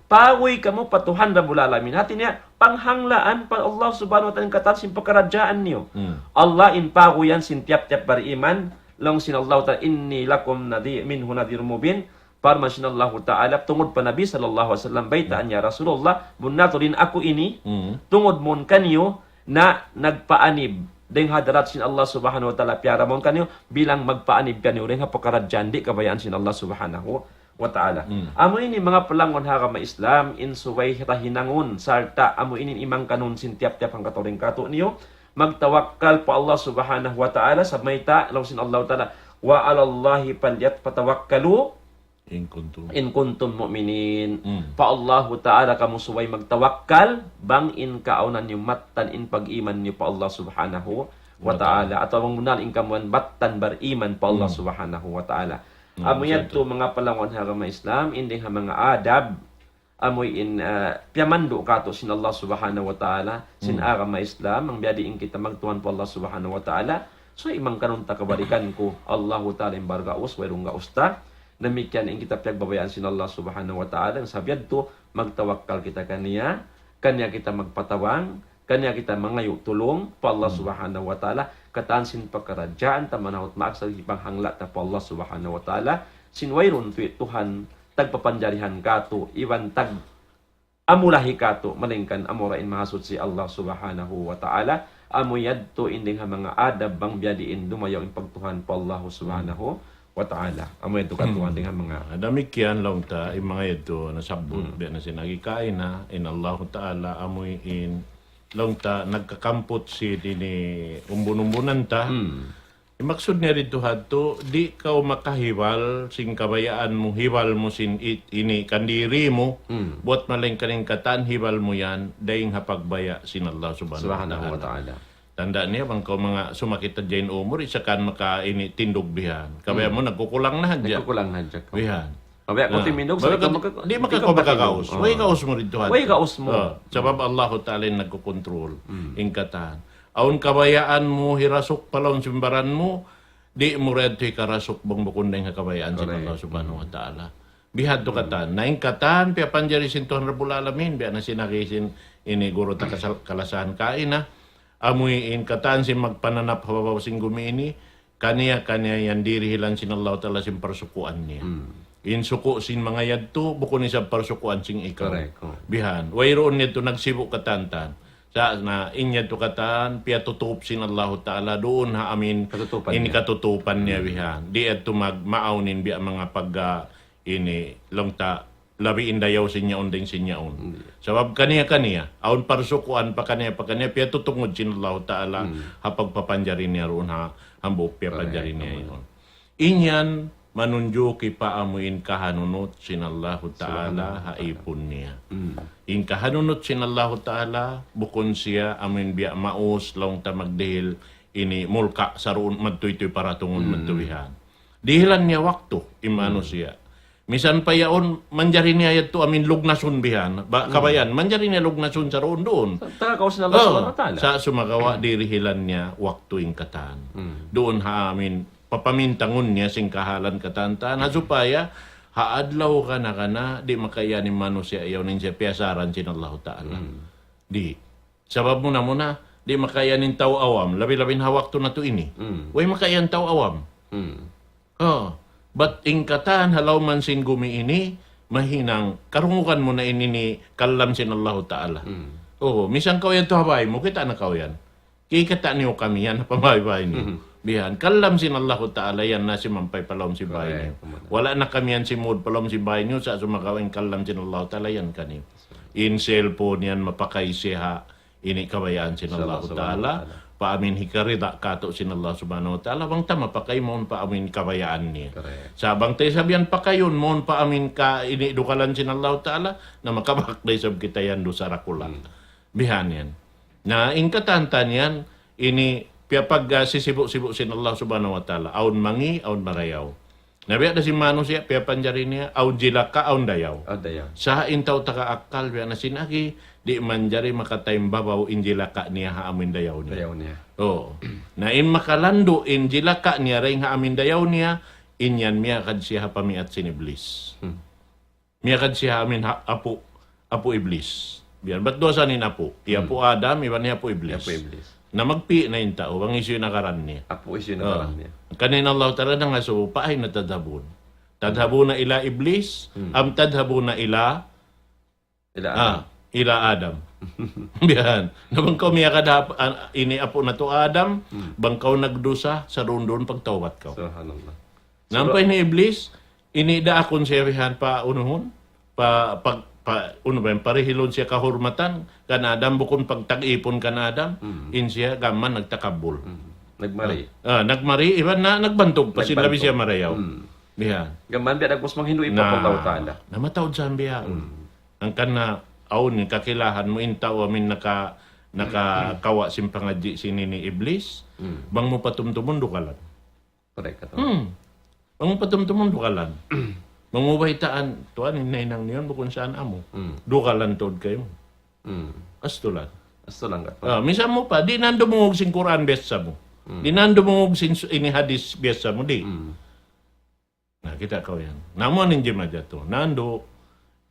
Paguy kamu pa Tuhan Rabbul Alamin. Hati niya, panghanglaan pa Allah Subhanahu wa Ta'ala in katan sin pakaradjaan niyu. Allah in paguyan sin tiyap-tiyap bariman, laung sin Allah Ta'ala, إني لكم نذير، منه نذير مبين. Parman sin Allahu Ta'ala, tungud pa Nabi sallallahu alayhi wasallam, baytaan niya, Rasulullah, bunnal tuud in aku ini, tungud mawn kaniyu, na nagpaanib dayn ha hadarat sin Allah Subhanahu wa Ta'ala, piyara mawn kaniyu, bilang magpaanib kaniyu dayn ha pakaradjaan di' kabayaan sin Allah Subhanahu wa Ta'ala. Amu ini manga palangun ha agama Islam, in subay ta hinangun, sarta' amu ini in imangkanun sin tiyap-tiyap hangkatau dayn katu' niyu, magtawakkal pa Allah Subhanahu wa Ta'ala, sabab mayta', laung sin Allah Ta'ala, وعلى الله فليتوكلوا إن كنتم مؤمنين. Pa Allahu Ta'ala kamu subay magtawakkal, bang in kaawnan niyu mattan in pag-iman niyu pa Allah Subhanahu wa Ta'ala. Atawa bang bunnal in kamu mattan bariman pa Allah Subhanahu wa Ta'ala. Amu yadtu manga palangun ha agama Islam, in dayn ha manga adab, amu in, ah, piyamandu' katu' sin Allah Subhanahu wa Ta'ala, sin agama Islam, bang biyadiin kita magtuhan pa Allah Subhanahu wa Ta'ala, subay imangkanun ta kabalikan ku, Allahu Ta'ala in bargaus, wayruun gaus ta. Damikkiyan in kita piyagbabayaan sin Allah Subhanahu wa Ta'ala, sabab yadtu magtawakkal kita kaniya, kaniya kita magpatabang, kaniya kita mangayu' tulung pa Allah Subhanahu wa Ta'ala, katan sin pakaradjaan ta manahut maas, hipanghangla' ta pa Allah Subhanahu wa Ta'ala, sin wayruun tuud Tuhan tagpapanjarihan katu', iban tag amulahi katu', malaingkan amura in Mahasuchi Allah Subhanahu wa Ta'ala. Amu yadtu in dayn ha manga adab bang biyadiin dumayaw in pagtuhan pa Allah Subhanahu wa Ta'ala. Amu yadtu katuan dayn ha manga. Ah, damikkiyan laung ta, in manga yadtu nasabbut, biya' na sin agi kaina, in Allahu Ta'ala, amu in laung ta nagkakamput sin ini umbun-umbunan ta. In maksud niya didtu hadtu, di' kaw makahibal sin kabayaan mu, hibal mu sin it-, ini kandiri mu, buat malaingkan in katan hibal mu yan, dayn ha pagbaya' sin Allah Subhanahu wa Ta'ala. Tanda' niya bang kaw manga sumakit hadja in umur, isa kan maka ini tindug bihan. Kabayaan mu nagkukulang na hadja. Nagkukulang na hadja kaw. Bihan. Kabayaan kaw timindug, sa' di' maka-, di' maka kaw makagaus. Way gaus mu didtu hadtu. Way gaus mu. Oh, sabab Allahu Ta'ala in nagkukontrol. In katan. Awn kabayaan mu hirasuk pa lawm sin baran mu, di' mu ra yadtu hikarasuk bang bukun dayn ha kabayaan sin Allah Subhanahu wa Ta'ala. Bihadtu katan. Na in katan, piyapanjari sin Tuhan Rabbul Alamin, biya' na sin agi sin ini guru ta kasal-, kalasahan kaina. Amu in katan sin magpananap ha babaw sin gumi ini, kaniya-kaniya yan dirihilan sin Allah Ta'ala sin parsukuan niya. In suku' sin manga yadtu, bukun isab parsukuan sin ikaw. Correct, oh. Bihan. Wayruun yadtu nagsibu' katantan. Sa' na in yadtu katan, piyatutup sin Allahu Ta'ala, duun ha amin, katutupan ini niya. Katutupan niya bihan. Di' yadtu mag-, maawn in biya' manga pagga, ini, laung ta, labi in dayaw sin yaun dayn sin yaun. Sabab kaniya-kaniya, awn parsukuan pakaniya-pakaniya, piyatutungud sin Allahu Ta'ala, ha pagpapanjari niya duun ha, hambuuk piyapanjari niya yaun. In yan, manunjuki pa amu in kahanunut sin Allahu Ta'ala ha ipun niya. In kahanunut sin Allahu Ta'ala, bukun siya amu in biya' maus, laung ta magdihil, ini mulka' saruun madtu ituy paratungun madtu bihan. Dihilan niya waktu, in manusiya'. Misan pa yaun, manjari niya yadtu amin lugnasun bihan. Ba, kabayaan, manjari niya lugnasun saruun duun. Sa' tagakaus na Allah Subhanahu wa Ta'ala. Sa' sumagawa' dirihilan niya waktu in katan. Duun ha amin, papamintangun niya sin kahalan katan-katan. Ha supaya, ha adlaw kana-kana, di' makaiyan in manusiya' yaun in siya piyasaran sin Allahu Ta'ala. Di'. Sabab muna-muna, di' makaiyan in tau awam, labi-labi na ha waktu natu' ini. Way makaiyan tau awam. Oh, bat in katan ha lawm sin gumi ini, Mahinang, karungugan mu na in ini kalam sin Allahu Ta'ala. Oo, misan kaw yan tu ha bay mu, kita' na kaw yan. Kikita' niyu kami yan, ha pamaybay niyu. Bihan, kalam sin Allahu Ta'ala yan na simampay pa lawm sin bay niyu. Wala' na kami yan simud pa lawm sin bay niyu, sa' sumagawa' in kalam sin Allahu Ta'ala yan kaniyu. In cellphone yan, mapakay siya ini kabayaan sin Allahu Ta'ala, pa amin hikarida katu' sin Allah Subhanahu wa Ta'ala, bang ta mapakay mawn pa amin kabayaan niya. Sa' bang ta isab yan pakayun mawn pa amin ka ini dugalan sin Allahu Ta'ala, na makabak da isab kita yan dusa dakula'. Bihan yan. Na in katan-katan yan, ini piyapag, ah, sisibu'-sibu' sin Allah Subhanahu wa Ta'ala. Awn mangi', awn marayaw. Na biya' da sin manusiya', piyapanjari niya, awn jilaka, awn dayaw. Awn dayaw. Sa' in tau taga akkal, biya' na sin agi, di' manjari makataimbabaw in jilaka niya ha amin dayaw niya. Dayaw niya. Oo. Na in makalandu' in jilaka niya, dayn ha amin dayaw niya, in yan miyagad siya ha pamiat sin Iblis. Miyagad siya amin ha-, apu', apu' Iblis. Biyan, bat duwa sa in apu'. Hi apu' Adam, iban hi apu' Iblis. Apu' Iblis. Na magpi' na in tau, bang hisiyu in agaran niya. Apu' hisiyu in agaran niya. Kanin Allah Ta'ala nangasubu, فأين تذهبون؟ تذهبون إلى إبليس أم تذهبون إلى, إلى آدم. Biyan. Na bang kaw miyagad ha ap-, an-, ini apu' natu' Adam, bang kaw nagdusa, sa' duun-duun pagtawbat kaw. Subhanallah. Nampay ni Iblis, ini daakun siya bihan pa unuhun, pa, pa, pa, unu ba yan, parihilun siya kahurmatan kan Adam, bukun pagtag-ipun kan Adam, in siya gaman nagtakabbul. Nagmari. Ah, nagmari, iban na, nagbantug pa sin labi siya marayaw. Bihan. Gaman biya' dagbus manghindu' ipa Allah Ta'ala. Na mataud sa biya'. Hangkan na, awn, kakilahan mu in tau amin naka-, nakakawa' sin pangadji' sin ini Iblis, bang mu patumtumun dugalan. Correct ka to. Hmm. Bang mu patumtumun dugalan. Bang mu baytaan, tuwan, in nahinang niyu yan, bukun saan amu. Dugalan tuud kaymu. Astulan. Astulan ka to. Ah, misan mu pa, di' na dumungug sin Qur'an biyassa mu. Di' na dumungug sin su-, ini hadis biyassa mu, di'. Na, kita' kaw yan. Na amu in jimatu. Nandu',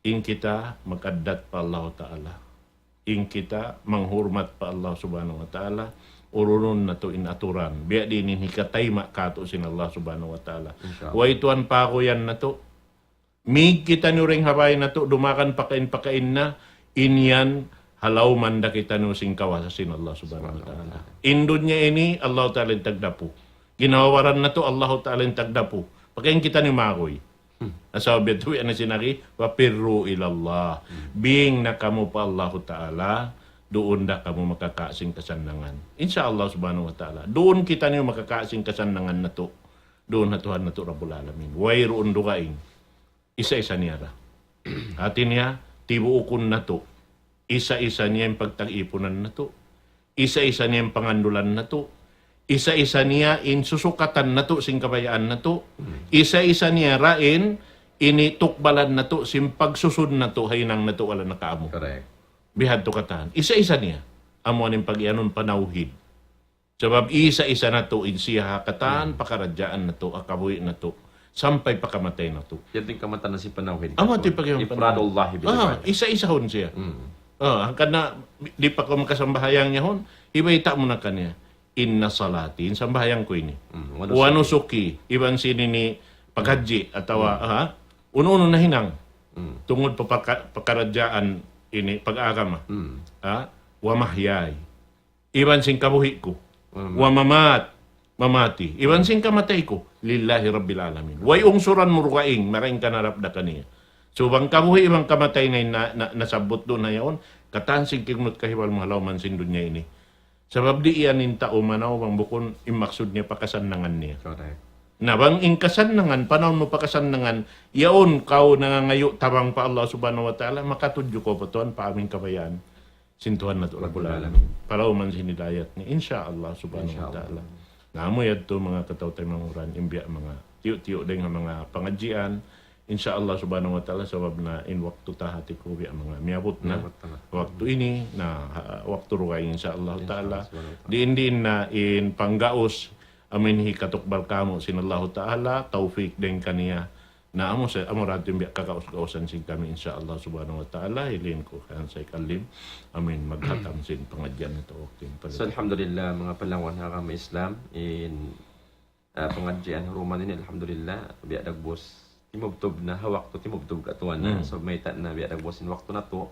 in kita mag-addat pa Allah Ta'ala. In kita manghurmat pa Allah Subhanahu wa Ta'ala, urunun natu' in aturan. Biya' diin in hikatayma' katu' sin Allah Subhanahu wa Ta'ala. Insya Allah. Way tuwan paguyan natu'. Mig kitaniyu dayn ha bay natu', dumagan pakain-pakain na, in yan, halawman da kitaniyu sin kawasa sin Allah Subhanahu wa Ta'ala. In dunya ini, Allah Ta'ala in tagdapu. Ginhawa-baran natu', Allah Ta'ala in tagdapu. Pakain kitaniyu maguy. Sabab yadtu yan na sin agi, ففروا إلى الله. Biying na kamu pa Allahu Ta'ala, duun da kamu makaka' sin kasannangan. Insya Allah Subhanahu wa Ta'ala. Duun kitaniyu makaka' sin kasannangan natu'. Duun ha Tuhan natu' Rabbul Alamin. Wayruun dugaing. Isa-isa niya ra. Hati niya, tibuukun natu'. Isa-isa niya in pagtag-ipunan natu'. Isa-isa niya in pangandulan natu'. Isa-isa niya in susukatan natu' sin kabayaan natu'. Isa-isa niya ra in ini tukbalan natu' sin pagsusun natu' ha hinang natu' wala' nakaamu. Correct. Bihadtu katan. Isa-isa niya. Amu in pag-iyanun panawhid. Sabab isa-isa natu' in siya ha katan pakaradjaan natu', ha kabuhi' natu', sampay pa kamatay natu'. Yan in kamataran sin panawhid. Amu in pag-iyanun panawhid. إفراد الله بالعبادة. Ah, isa-isahun siya. Ah, hangkan na, di' pa kaw makasambahayang yaun, hibayta' mu na kaniya. إن صلاتي, in sambahayang ku ini. ونسكي. ونسكي, iban sin ini paghadji' atawa, ah, unu-unu nahinang. Tungud pa paka-, pakaradjaan ini, pag-agama. Ah, ومحياي. Iban sin kabuhi' ku. ومماتي. Iban sin kamatay ku. لله رب العالمين. Way ungsuran mu dugaing, maraing ka na harap da kaniya. So, bang kabuhi', bang kamatay na, na, na, nasabbut duun na yaun, katan sin kignut kahibal mu ha lawm sin dunya ini. Sabab di' yan in tau manaw bang bukun in maksud niya pakasannangan niya. Correct. Na bang in kasannangan, panawun mu pakasannangan, yaun kaw nangangayu' tabang pa Allah Subhanahu wa Ta'ala, makatudju kaw pa Tuhan, pa amu in kabayaan sin Tuhan natu' Rabbul Alamin. Insya Allah. Palawman sin hidayat niya, insya Allah Subhanahu wa Ta'ala. Insya Allah. Na amu yadtu manga kataw-taymanghuran, in biya' manga tiyu'-tiyu' dayn ha manga pangadjian, insya Allah Subhanahu wa Ta'ala, sabab na in waktu ta hati ku biya' manga miyabut na. Miyabut na. Waktu ini, na, ha, waktu dugaing, insya Allah Ta'ala. Insya Allah Subhanahu wa Ta'ala. Diin-diin na in panggaus, amu in hikatukbal kamu' sin Allahu Ta'ala, tawfik dayn kaniya. Na amu sa, amu ra in biya' kagaus-gausan sin kami, insya Allah Subhanahu wa Ta'ala, hilin ku kan Shaykh Alim, amu in maghatam sin pangadjian natu' waktu ini. So, alhamdulillah, manga palangwan ha agama Islam, in, ah, pangadjian ha duman ini, alhamdulillah, biya' dagbus Timubtub na ha waktu, timubtub katuan na. Hmm. So, mayta' na biya' dagbus in waktu natu'.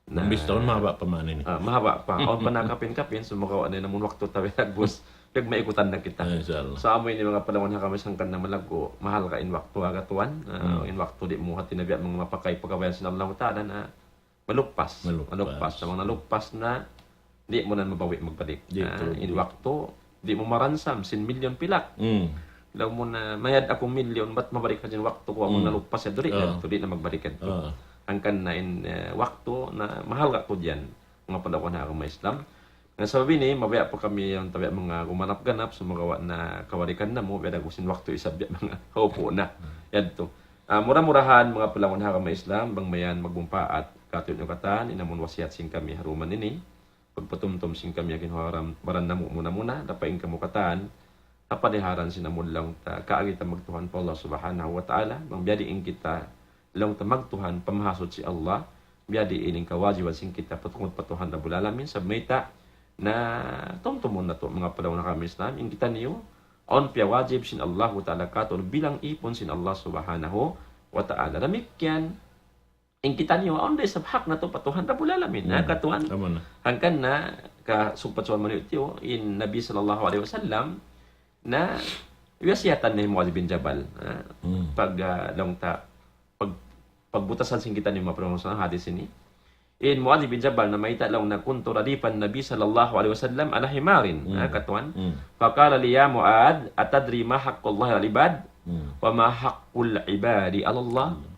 Na, imbis tahun mahaba' pa man ini. Ah, mahaba' pa. Awn pa na kapin-kapin, sumagawa' na in amun waktu ta biya' dagbus. Piyagmaikutan na kita. Ah, insya Allah. So, amu ini manga panaw ha kami sangkan na malaggu', mahal ka in waktu ha katuan. Ah, hmm, in waktu di' mu hati na biya' manga mapakay pagabayan sin Allahu Ta'ala na maluppas. Maluppas. Maluppas. Sa' bang naluppas na, di' mu na mabawi' magbalik. Di', ah, true, in true. Waktu, di' mu maransam, sin milyon pilak. Hmm. Laung mu na, mayad aku milyon, bat mabalik hadja in waktu ku, amun, hmm, naluppas yadtu, di' na, ah, yadtu, di' na magbalik yadtu. Ah. Hangkan na in, eh, waktu na mahal ka ku diyan, manga panaw ha agama Islam. Na sabab ini, mabaya' pa kami yan tabi' manga gumanap-ganap, sumagawa' na kabalikan namu', biya' dagbus in waktu isab biya' manga haupu' na. Hmm. Yadtu. Ah, mura-murahan, manga panaw ha agama Islam, bang mayan magmumpaat katu'niyu katan, in amun wasiyat sin kami ha duman ini, pagpatumtum sin kami ha ginhawa-baran namu' muna-muna, dayn pa in kamu katan, ha paliharan sin amun laung ta, kaagi ta magtuhan pa Allah Subhanahu wa Ta'ala, bang biya' diin kita laung ta magtuhan pa Mahasuchi Allah, biya' diin in kawajiban sin kita patungud pa Tuhan Rabbul Alamin, sabab mayta' na tumtumun natu', manga panaw ha agama Islam, in kitaniyu, awn piyawajib sin Allahu Ta'ala katu' bilang ipun sin Allah Subhanahu wa Ta'ala. Damikkiyan, in kitaniyu, awn da isab hak natu' pa Tuhan Rabbul Alamin. Na, hmm, katuan. Amu na. Hangkan na, kasugpat suwal maniyu tiyu, in Nabi sallallahu alayhi wasallam, na, wasiyatan niya hi Muadh bin Jabal. Na, hmm, pag, ah, laung ta, pag, pagbutasan sin kitaniyu manga panaw ha hadis ini. In Muadh bin Jabal na mayta' laung na كنت رديف النبي صلى الله عليه وسلم على حمار. Hmm. Na, katuan. Hmm. فقال لي يا معاذ أتدري ما حق الله على العباد؟ Hmm. وما حق العباد على الله؟ Hmm.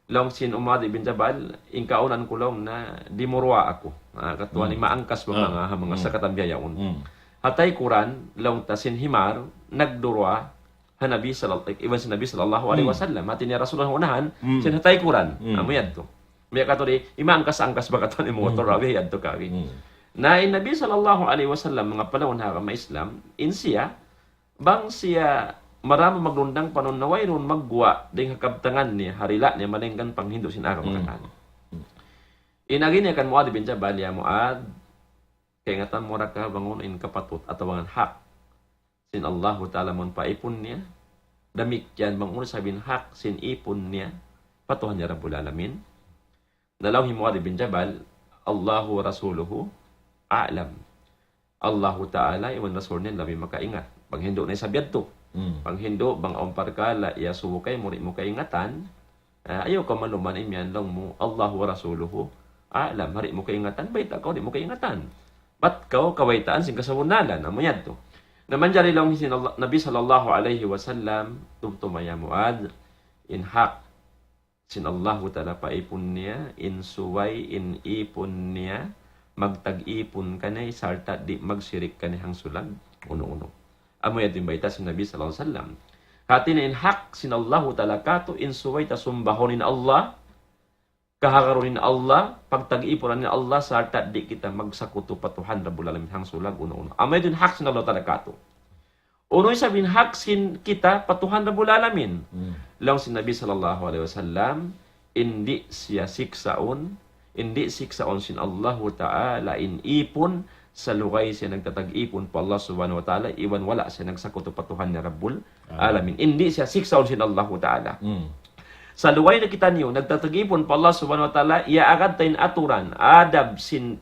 Laung sin Muadh bin Jabal, in kaunan ku laung na dimuruwa aku. Ah, katuan, hmm, in maangkas ba, ah, manga, ha manga, hmm, sakatan biya' yaun. Hmm. Ha taykuran, laung ta sin himar, nagduruwa ha Nabi sallal-, iban sin Nabi sallallahu alayhi, hmm, wasallam. Hati niya Rasulullah unahan, hmm, sin ha taykuran. Hmm. Amu yadtu. Biya' katu' di, in maangkas-angkas ba katuan in motor, hmm, abi, yadtu kaagi. Hmm. Na in Nabi sallallahu alayhi wasallam, manga panaw ha agama Islam, in siya, bang siya maramu maglundang panun na wayruun magguwa' dayn ha kabtangan niya, ha dila' niya, malaingkan panghindu' sin agama, hmm, katan. Hmm. In agi niya kan Muadh bin Jabal, "Ya Muadh, kaingatan mu ra ka bang unu in kapatut atawa in hak sin Allahu Ta'ala mawn pa ipun niya? Damikkiyan bang unu isab in hak sin ipun niya pa Tuhan niya Rabbul Alamin?" Na laung hi Muadh bin Jabal, "الله ورسوله أعلم." Allahu Ta'ala iban Rasul niya labi makaingat. Panghindu' na isab yadtu. Hmm. Panghindu', bang awn parkala' iyasubu kaymu di' mu kaingatan, ah, ayaw kaw maluman imiyan laung mu, "الله ورسوله أعلم." Di' mu kaingatan, bayta' kaw di' mu kaingatan. Bat kaw kabaytaan sin kasabunnalan, amu yadtu. Na manjari laung sin Allah, Nabi sallallahu alayhi wasallam, tumtuma ya Muadh, in hak sin Allahu Ta'ala pa ipun niya, in subay in ipun niya magtag-ipun kaniya, sarta' di' magsirik kaniya hangsulag unu-unu. Amu yadtu in bayta' sin Nabi sallallahu alayhi wasallam. Hati niya in hak sin Allahu Ta'ala katu', in subay ta sumbahun in Allah, kahagarun in Allah, pagtag-ipunan in Allah, sarta' di' kita magsakutu pa Tuhan Rabbul Alamin hangsulag unu-unu. Amu yadtu in hak sin Allahu Ta'ala katu'. Unu isab in hak sin kita pa Tuhan Rabbul Alamin? Hmm. Laung sin Nabi sallallahu alayhi wasallam, in di' siya siksaun, in di' siksaun sin Allahu Ta'ala in ipun, salugay siya nagtatag-ipun pa Allah Subhanahu wa Ta'ala, iban wala' siya nagsakutu pa Tuhan niya Rabbul, ah, Alamin. In di' siya siksaun sin Allahu Ta'ala. Hmm. Salugay na kitaniyu nagtatag-ipun pa Allah Subhanahu wa Ta'ala, iyaagad ta in aturan, adab sin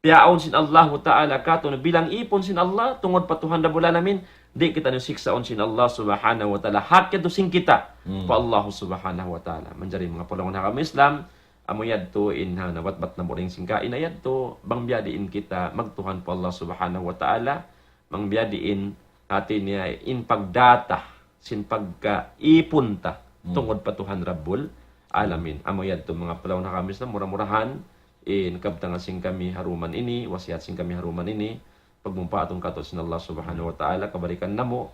piyaawn sin Allahu Ta'ala katu' bilang ipun sin Allah, tungud pa Tuhan Rabbul Alamin, di' kitaniyu siksaun sin Allah Subhanahu wa Ta'ala. Hak yadtu sin kita, hmm, pa Allah Subhanahu wa Ta'ala. Manjari manga panaw ha agama Islam, amu yadtu in ha nabatbat namu' dayn sin kaina yadtu, bang biya' diin kita magtuhan pa Allah Subhanahu wa Ta'ala, bang biya' diin hati niya in pagdata, sin pagkaipun ta, hmm, tungud pa Tuhan Rabbul Alamin. Amu yadtu manga panaw ha agama Islam, mura-murahan, in kabtangan sin kami ha duman ini, wasiyat sin kami ha duman ini, pagmumpaatun katu' sin Allah Subhanahu wa Ta'ala, kabalikan namu',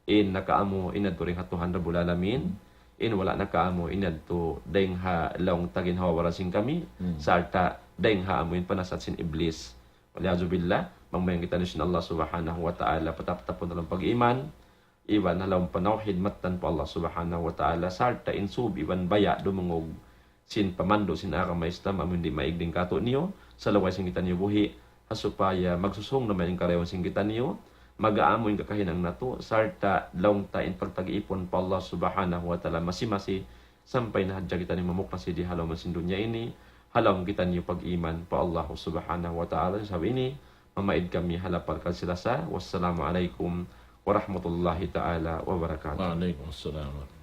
in nakaamu in yadtu dayn ha Tuhan Rabbul Alamin, in wala' nakaamu in yadtu dayn ha laung ta ginhawa-baran sin kami, hmm, sarta' dayn ha amu in panasat sin Iblis. Wal iyadhu billah, bang mayan kitaniyu sin Allah Subhanahu wa Ta'ala, patap-tapun ha lawm pag-iman, iban ha lawm panawhid mattan pa Allah Subhanahu wa Ta'ala, sarta' in sūb iban baya' dumungug sin pamandu' sin agama Islam, amu in di' maig dayn kātu'niyu, salugay sin kitaniyu buhi', ha supaya magsusūng na mayan in karayawan sin kitaniyu, magaamu in kakahinang natu', sarta' laung ta in pagtag-ipun pa Allah Subhanahu wa Ta'ala masi-masi, sampay na hadja kitaniyu mamuknasi di ha lawm sin dunya ini, ha lawm kitaniyu pag-iman pa Allah Subhanahu wa Ta'ala. Sabab ini, mamaid kami ha lapal kasi-lasa. Wassalamu alaykum warahmatullahi ta'ala wabarakatuh. وعليكم السلام ورحمة الله.